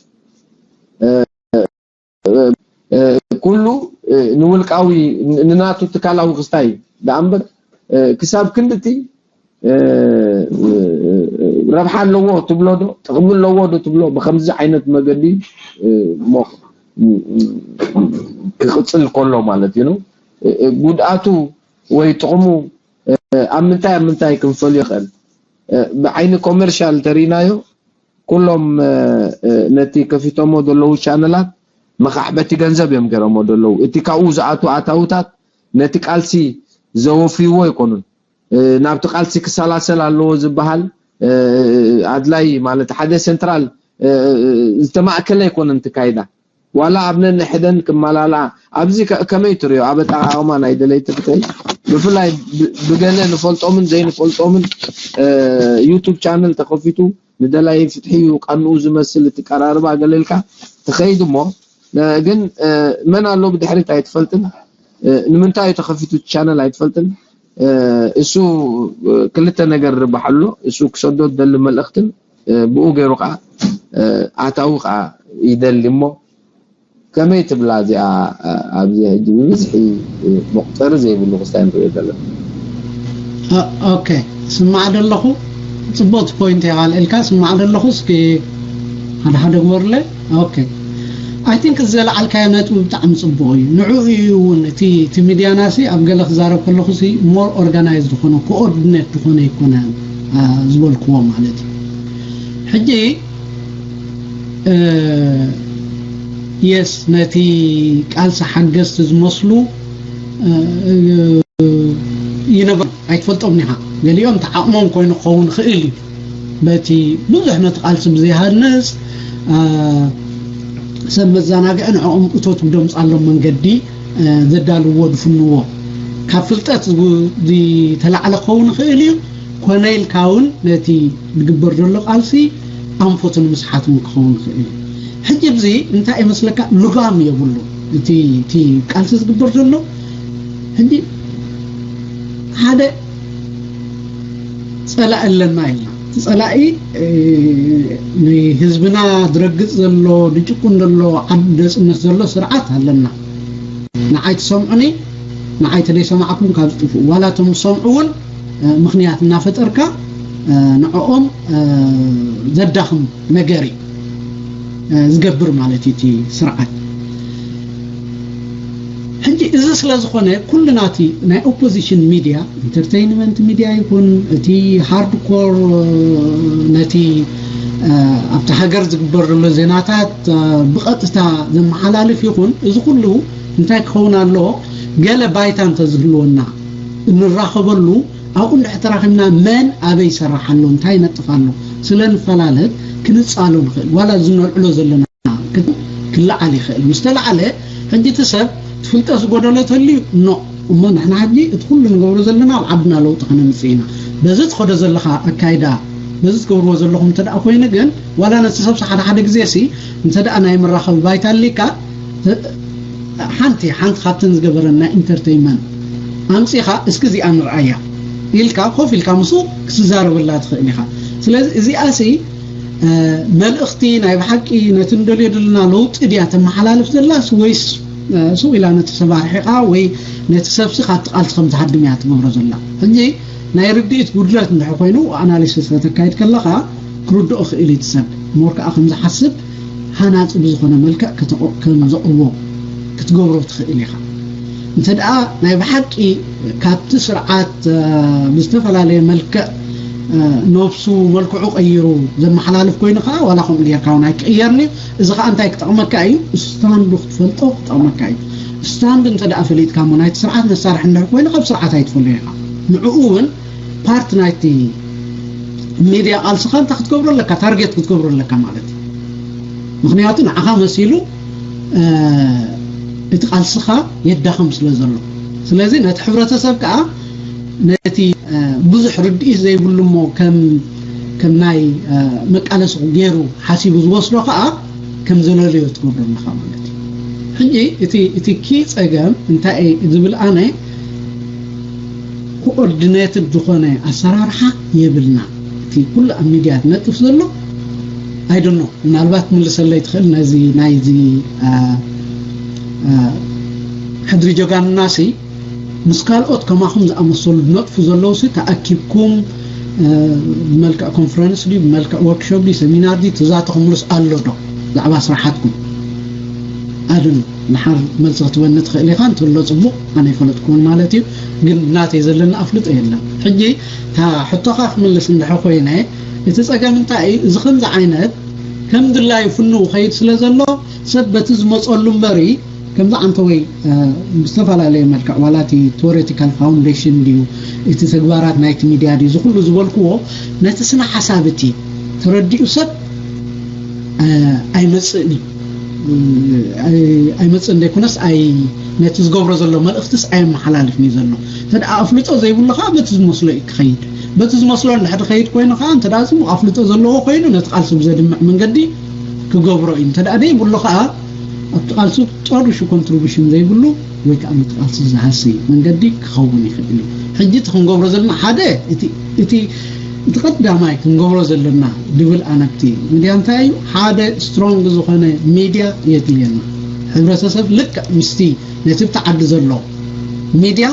ኩሉ ንውልቃዊ ንናቱ ትካላዊ ክስታይ ደኣ እምበር ክሳብ ክንድቲ ረብሓ ኣለዎ ትብሎ ዶ ጥቕሚ ኣለዎ ዶ ትብሎ ብከምዚ ዓይነት መገዲ ክቕፅል ከሎ ማለት እዩ ጉድኣቱ ወይ ጥቕሙ ኣብ ምንታይ ኣብ ምንታይ ክንፈልዮ ይኽእል ብዓይኒ ኮመርሻል ተሪናዮ ኩሎም ነቲ ከፊቶሞ ዘለዉ ቻነላት መኻሕበቲ ገንዘብ እዮም ገይሮሞ ዘለዉ እቲ ካብኡ ዝኣቱ ኣታውታት ነቲ ቃልሲ ዘወፍይዎ ኣይኮኑን ናብቲ ቃልሲ ክሰላሰል ኣለዎ ዝበሃል ኣድላይ ማለት ሓደ ሴንትራል ዝተማእከለ ኣይኮነን ትካይዳ ዋላ ኣብ ነንሕደን ክመላልኣ ኣብዚ ከመይ ትሪኦ ኣብ ኣጠቃቅማ ናይ ደለይቲ ፍትሒ ብፍላይ ብገለ ንፈልጦምን ዘይንፈልጦምን ዩቱብ ቻነል ተከፊቱ ንደላይ ፍትሒ እዩ ቀንኡ ዝመስል እቲ ቀራርባ ገለልካ ትኸይድ እሞ፣ እ፣ ግን፣ እ፣ መን ኣሎ ብድሕሪት ኣይትፈልጥን። እ፣ ንምንታይ እዩ ተኸፊቱ እቲ ቻነል ኣይትፈልጥን። እ፣ እሱ፣ እ፣ ክልተ ነገር ርባሕ ኣሎ። እሱ ክሰዶ ዝደሊ መልእኽትን፣ እ፣ ብኡ ገይሩ ከዓ፣ እ፣ ኣታዊ ከዓ ይደሊ እሞ፣ ከመይ ትብላ እዚኣ? እ፣ ኣብዚ ሕጂ ብብዝሒ፣ እ፣ መቁፀሪ ዘይብሉ ክስታይ ንሪኦ ዘለና። ኦኬ፣ ስማዕ ደለኹ። ጽቡቕቲ ፖይንት እያ ኣልዒልካ። ስማዕ ደለኹ። እስኪ ሓደ ሓደ ግበሩለይ። ኦኬ፣ ኣይ ቲንክ እዚ ዘልዓልካዮ ነጥቢ ብጣዕሚ ጽቡቕ እዩ። ንዕኡ እዩ እውን እቲ እቲ ሚድያና ሲ ኣብ ገለ ክዛረብ ከለኹ ሲ ሞር ኦርጋናይዝድ ዝኾነ፣ ኮኦርዲኔት ዝኾነ ኣይኮነን፣ አ፣ ዝበልክዎ ማለት እዩ። ሕጂ፣ እ፣ የስ፣ ነቲ ቃልሲ ሓገዝቲ ዝመስሉ፣ እ፣ ይነበር ኣይትፈልጦም ኢኻ። ገሊኦም ተዓቕሞም ኮይኑ ክኸውን ይኽእል እዩ። በቲ ብዙሕ ነቲ ቃልሲ ብዘይሃንጽ፣ እ፣ ሰብ መዘናግዒ ንዕኦም እቶት ብደምጻሎም መንገዲ፣ እ፣ ዘዳልውዎ ዝፍንዎ ካብ ፍልጠት ዝተላዕለ ክኸውን ይኽእል እዩ። ኮነ ኢልካ እውን ነቲ ዝግበር ዘሎ ቃልሲ ኣንፈቱ ንምስሓት እውን ክኸውን ይኽእል እዩ። ሕጂ እዚ እንታይ ይመስለካ? ልጓም የብሉ እቲ እቲ ቃልሲ ዝግበር ዘሎ። ሕጂ ሓደ ጸላኢ ኣለና ኢልና፣ እቲ ጸላኢ፣ እ፣ ንህዝብና ዝረግጽ ዘሎ፣ ዝጭቁን ዘሎ፣ ዓዲ ደጽነት ዘሎ ስርዓት ኣለና። ንዓይ ትሰምዑኒ፣ ንዓይ ተደይሰማዕኩም ካብ ዝጥፍኡ፣ ዋላ እቶም ዝሰምዑ እውን፣ እ፣ ምኽንያት እናፈጠርካ፣ እ፣ ንዕኦም፣ እ፣ ዘዳኽም ነገር እዩ፣ እ፣ ዝገብር ማለት እዩ እቲ ስርዓት። ሕጂ እዚ ስለ ዝኾነ ኩሉ ናቲ ናይ ኦፖዚሽን ሚድያ፣ ኢንተርቴይንመንት ሚድያ ይኹን እቲ ሃርድኮር፣ እ፣ ነቲ፣ እ፣ ኣብቲ ሃገር ዝግበር ዘሎ ዜናታት፣ እ፣ ብቐጥታ ዘመሓላልፍ ይኹን፣ እዚ ኩሉ እንታይ ክኸውን ኣለዎ? ገለ ባይታ እንተዝህልወና እንራኸበሉ፣ ኣብኡ እንድሕር ተራኺብና መን ኣበይ ይሰርሕ ኣሎ፣ እንታይ ይነጥፍ ኣሎ ስለ ንፈላለጥ ክንጻሎ ንኽእል። ዋላ እዚ ነልዕሎ ዘለና ክልዓል ይኽእል። ምስ ተላዓለ ሕጂ እቲ ሰብ እቲ ፍልጠት ዝጎደሎ ተልዩ ኖ እሞ ንሕና ሕጂ እቲ ኩሉ ንገብሮ ዘለና ኣብ ዓድና ለውጢ ከነምጽእ ኢና። በዚ ትኸዶ ዘለኻ ኣካይዳ፣ በዚ ትገብርዎ ዘለኹም እንተ ደኣ ኮይኑ ግን ዋላ ነቲ ሰብሲ ሓደ ሓደ ግዜ ሲ እንተ ደኣ ናይ መራኸቢ ባይታ ኣሊካ ሓንቲ ሓንቲ ካብተን ዝገበረን ናይ ኢንተርቴይንመንት ኣምጺኻ እስኪ እዚኣ ንርኣያ ኢልካ ኮፍ ኢልካ ምስኡ ክትዛረበላ ትኽእል ኢኻ። ስለዚ እዚኣ ሲ እ፣ መልእኽቲ ናይ ብሓቂ ነቲ ንደልዮ ዘለና ለውጢ ድያ ተመሓላልፍ ዘላስ ወይስ፣ እ፣ ስቕ ኢላ ነቲ ሰብ ኣርሒቓ ወይ ነቲ ሰብሲ ካብቲ ቃልሲ ከም ዝሃድም እያ ትገብሮ ዘላ? ሕጂ ናይ ርድኢት ጉድለት እንድሕር ኮይኑ ኣናሊሲስ ከተካይድ ከለኻ ክርድኦ ክእል እዩ እቲ ሰብ ሞር ከዓ ከም ዝሓስብ ሃናፂ ብዝኾነ መልክዕ ከተቆ- ከም ዘቕርቦ ክትገብሮ ትኽእል ኢኻ። እንተ ደኣ ናይ ብሓቂ ካብቲ ስርዓት እ፣ ብዝተፈላለየ መልክዕ እ፣ ነብሱ መልክዑ ቀይሩ ዘመሓላልፍ ኮይኑ ከዓ ዋላ ከምኡ ጌርካ እውን ኣይቅየርን እዩ። እዚ ከዓ እንታይ ክጠቕመካ እዩ? ስታንዱ ክትፈልጦ ክጠቕመካ እዩ። ስታንድ እንተ ደኣ ፈሊጥካ እሞ ናይቲ ስርዓት መሳርሒ እንድሕር ኮይኑ ካብ ስርዓት ኣይትፈልዮ ኢኻ። ንዕኡ እውን ፓርት ናይቲ ሚድያ ቃልስኻ እንታይ ክትገብሮ ኣለካ? ታርጌት ክትገብሮ ኣለካ ማለት እዩ። ምክንያቱ ንዓኻ መሲሉ እ፣ እቲ ቃልስኻ የዳኸም ስለ ዘሎ። ስለዚ ነቲ ሕብረተሰብ ከዓ ነቲ እ፣ ብዙሕ ርድኢት ዘይብሉ እሞ ከም ከም ናይ እ፣ መቃለሲ ገይሩ ሓሲቡ ዝወስዶ ከዓ ከም ዘለልዮ ትገብሮ ኣለኻ ማለት እዩ። ሕጂ እቲ እቲ ኪ ፀገም እንታይ እዩ ዝብል ኣነ ኮኦርዲኔትድ ዝኾነ ኣሰራርሓ የብልና። እቲ ኩሉ ኣብ ሚድያ ዝነጥፍ ዘሎ ኣይደኖ ምናልባት ምልሰለይ ትኽእል ነዚ ናይዚ እ፣ እ፣ ሕድሪ ጀጋኑና ሲ ምስ ካልኦት ከማኹም ዝኣመሰሉ ዝነጥፉ ዘለዉ ሲ ተኣኪብኩም እ፣ ብመልክዕ ኮንፈረንስ ድዩ ብመልክዕ ወርክሾፕ ድዩ ሰሚናር ድዩ ተዛተኹምሉስ ኣሎ ዶ ብዛዕባ ስራሓትኩም? ኣድን ድሓር መልሲ ክትበኒ ትኽእል ኢኻ እንተሎ ፅቡቕ ኣነ ይፈለጥኩውን ማለት እዩ። ግን ናተይ ዘለና ኣፍልጦ የለን። ሕጂ እታ ሕቶኻ ክምልስ እንድሕር ኮይነ እቲ ፀገም እንታይ እዩ? እዚ ከምዚ ዓይነት ከም ድላዩ ፍንው ከይድ ስለ ዘሎ ሰብ በቲ ዝመፀሉ እምበሪ ከምዚ ዓንተወይ እ፣ ብዝተፈላለየ መልክዕ ዋላ እቲ ቴዎሬቲካል ፋውንዴሽን ድዩ እቲ ተግባራት ናይቲ ሚድያ ድዩ እዚ ኩሉ ዝበልክዎ ነቲ ስነ ሓሳብ እቲ ተረዲኡ ሰብ እ፣ ኣይመፅእን እዩ። እ፣ ኣይ- ኣይመፅእን ዘይኮነስ ኣይ ነቲ ዝገብሮ ዘሎ መልእኽትስ ኣየመሓላልፍን እዩ ዘሎ። እንተ ደኣ ኣፍልጦ ዘይብሉ ከዓ በቲ ዝመስሎ እዩ ክኸይድ። በቲ ዝመስሎ እንድሕር ከይድ ኮይኑ ከዓ እንተ ደኣ ጽቡቕ ኣፍልጦ ዘለዎ ኮይኑ ነቲ ቃልሲ ብዘድምዕ መንገዲ ክገብሮ እዩ። እንተ ደኣ ደይብሉ ከዓ ኣብቲ ቃልሲ ጨርሹ ኮንትሪቡሽን ዘይብሉ ወይ ከዓ ነቲ ቃልሲ ዝሃሲ መንገዲ ክኸውን ይኽእል እዩ። ሕጂ እቲ ክንገብሮ ዘለና ሓደ እቲ እቲ እቲ ቀዳማይ ክንገብሮ ዘለና ድብል ኣነብቲ ሚድያ እንታይ እዩ? ሓደ ስትሮንግ ዝኾነ ሚድያ የድልየና። ሕብረተሰብ ልክዕ ምስቲ ነቲ ብቲ ዓዲ ዘሎ ሚድያ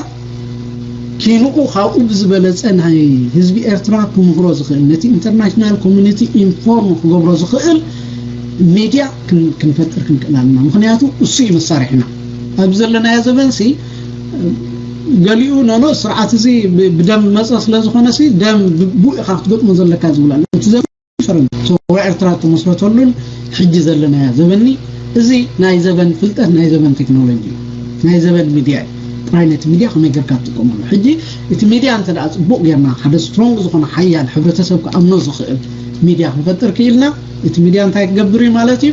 ኪንኡ ካብኡ ብዝበለፀ ናይ ህዝቢ ኤርትራ ክምህሮ ዝኽእል፣ ነቲ ኢንተርናሽናል ኮሚኒቲ ኢንፎርም ክገብሮ ዝኽእል ሚድያ ክን- ክንፈጥር ክንክእል ኣለና። ምክንያቱ እሱ እዩ መሳርሒና። ኣብ ዘለናዮ ዘበንሲ ገሊኡ ኖኖ ስርዓት እዚ ብ- ብደም መፀ ስለ ዝኾነ ሲ ደም ብኡ ኢኻ ክትገጥሞ ዘለካ ዝብል ኣሎ። እቲ ዘበን ዲፈረንት። ሶ ኤርትራ እተመስረተሉን ሕጂ ዘለናዮ ዘበኒ እዚ ናይ ዘበን ፍልጠት ናይ ዘበን ቴክኖሎጂ እዩ። ናይ ዘበን ሚድያ እዩ። ጥራይ ነቲ ሚድያ ከመይ ጌርካ ትጥቀመሉ። ሕጂ እቲ ሚድያ እንተ ደኣ ጽቡቕ ጌርና ሓደ ስትሮንግ ዝኾነ ሓያል ሕብረተሰብ ክኣምኖ ዝኽእል ሚድያ ክንፈጥር ክኢልና እቲ ሚድያ እንታይ ክገብር እዩ ማለት እዩ?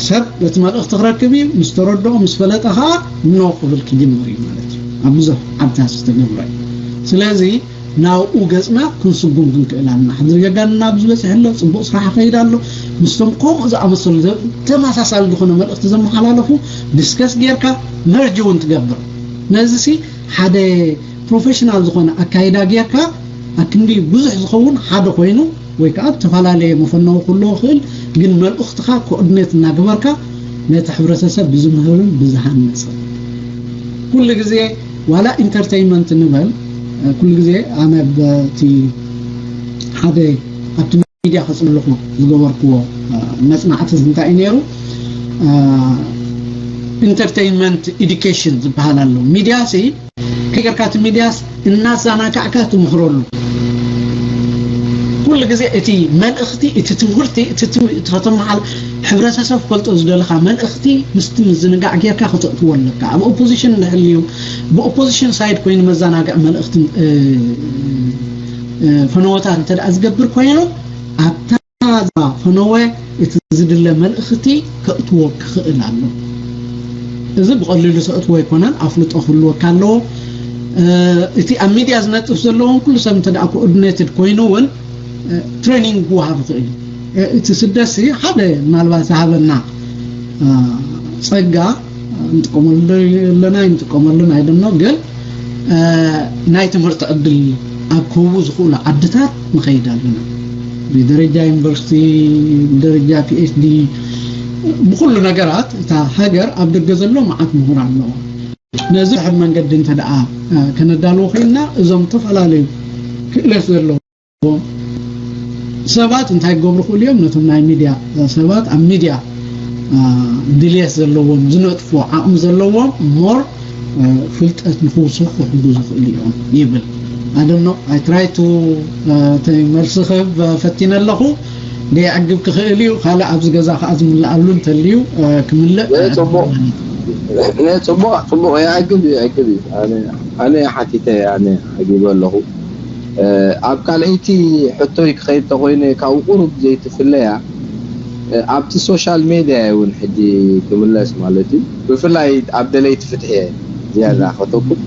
ሰብ ነቲ መልእኽቲ ክረክብ እዩ። ምስ ተረድኦ ምስ ፈለጠ ኸዓ ኖ ክብል ክጅምር እዩ ማለት እዩ። ኣብ ብዙሕ ዓድታት ዝተገብረ እዩ። ስለዚ ናብኡ ገጽና ክንስጉም ክንክእል ኣለና። ሕድሪ ጀጋንና ኣብዚ በጺሑ ኣሎ፣ ጽቡቕ ስራሕ ይኸይድ ኣሎ። ምስቶም ከምኡ ዝኣመሰሉ ዘ- ተመሳሳሊ ዝኾነ መልእኽቲ ዘመሓላለፉ ዲስከስ ጌርካ መርጅ እውን ትገብር። ነዚ ሲ ሓደ ፕሮፌሽናል ዝኾነ ኣካይዳ ጌርካ ኣክንዲ ብዙሕ ዝኸውን ሓደ ኮይኑ ወይ ከዓ ዝተፈላለየ መፈነዊ ክህልዎ ይኽእል፣ ግን መልእኽትኻ ኮኦርዲኔት እናገበርካ ነቲ ሕብረተሰብ ብዝምህርን ብዝሃንጽን ኩሉ ግዜ ዋላ ኢንተርቴይንመንት ንበል ኩሉ ግዜ ኣነ በቲ ሓደ ኣብቲ ሚድያ ከፅልኹ ዝገበርክዎ መፅናዕቲ እንታይ እዩ ነይሩ? ኢንተርቴይንመንት ኢዱኬሽን ዝበሃል ኣሎ። ሚድያ ሲ ከይገርካ እቲ ሚድያስ እናዘናጋዕካ ትምህረሉ ኩሉ ግዜ እቲ መልእኽቲ እቲ ትምህርቲ እቲ ትም- እቲ ከተመሓል ሕብረተሰብ ክፈልጦ ዝደለካ መልእኽቲ ምስቲ ምዝንጋዕ ጌርካ ከተእትዎ ኣለካ። ኣብ ኦፖዚሽን እንድሕልዩ ብኦፖዚሽን ሳይድ ኮይኑ መዘናግዒ መልእኽቲ እ፣ እ፣ ፈነወታት እንተ ደኣ ዝገብር ኮይኑ ኣብታ ፈነወ እቲ ዝድለ መልእኽቲ ከእትዎ ክኽእል ኣሎ። እዚ ብቐሊሉ ተእትዎ ኣይኮነን፣ ኣፍልጦ ክህልወካ ኣለዎ። እቲ ኣብ ሚድያ ዝነጥፍ ዘለውን ኩሉ ሰብ እንተ ደኣ ኮኦርዲኔትድ ኮይኑ እውን ትሬኒንግ ክወሃብ ይኽእል እዩ። እቲ ስደትሲ ሓደ ምናልባት ዝሃበና ጸጋ ንጥቀመሉ ኣለና ኣይንጥቀመሉን ኣይደኖ ግን ናይ ትምህርቲ ዕድል ኣብ ክህቡ ዝኽእሉ ዓድታት ንኸይድ ኣለና። ብደረጃ ዩኒቨርሲቲ፣ ብደረጃ ፒኤችዲ፣ ብኩሉ ነገራት እታ ሃገር ኣብ ደገ ዘሎ መዓት ምሁር ኣለዎ። ነዚ ሕድ መንገዲ እንተ ደኣ ከነዳልዎ ኮይንና እዞም ዝተፈላለዩ ክእለት ዘለዎ ሰባት እንታይ ክገብሩ ክእሉ እዮም? ነቶም ናይ ሚድያ ሰባት ኣብ ሚድያ ድልየት ዘለዎም ዝነጥፉ ዓቕሚ ዘለዎም ሞር ፍልጠት ንክውስኹ ክሕግዙ ክእሉ እዮም ይብል። ኣደኖ ኣይትራይቱ ተይ መልሲ ክህብ ፈቲነ ኣለኹ። ደይዕግብ ክኽእል እዩ። ካልእ ኣብዚ ገዛ ከዓ ዝምልኣሉ እንተልዩ ክምልእ ጽቡቕ ጽቡቕ የዕግብ እዩ። የዕግብ እዩ። ኣነ ሓቲተ ኣነ ዓጊበ ኣለኹ። ኣብ ካልኣይቲ ሕቶይ ክኸይድ ተኮይነ ካብኡ ቁሩብ ዘይትፍለያ ኣብቲ ሶሻል ሜድያ እውን ሕጂ ክምለስ ማለት እዩ። ብፍላይ ኣብ ደለይቲ ፍትሒ እየ ዝያዳ ከተኩር።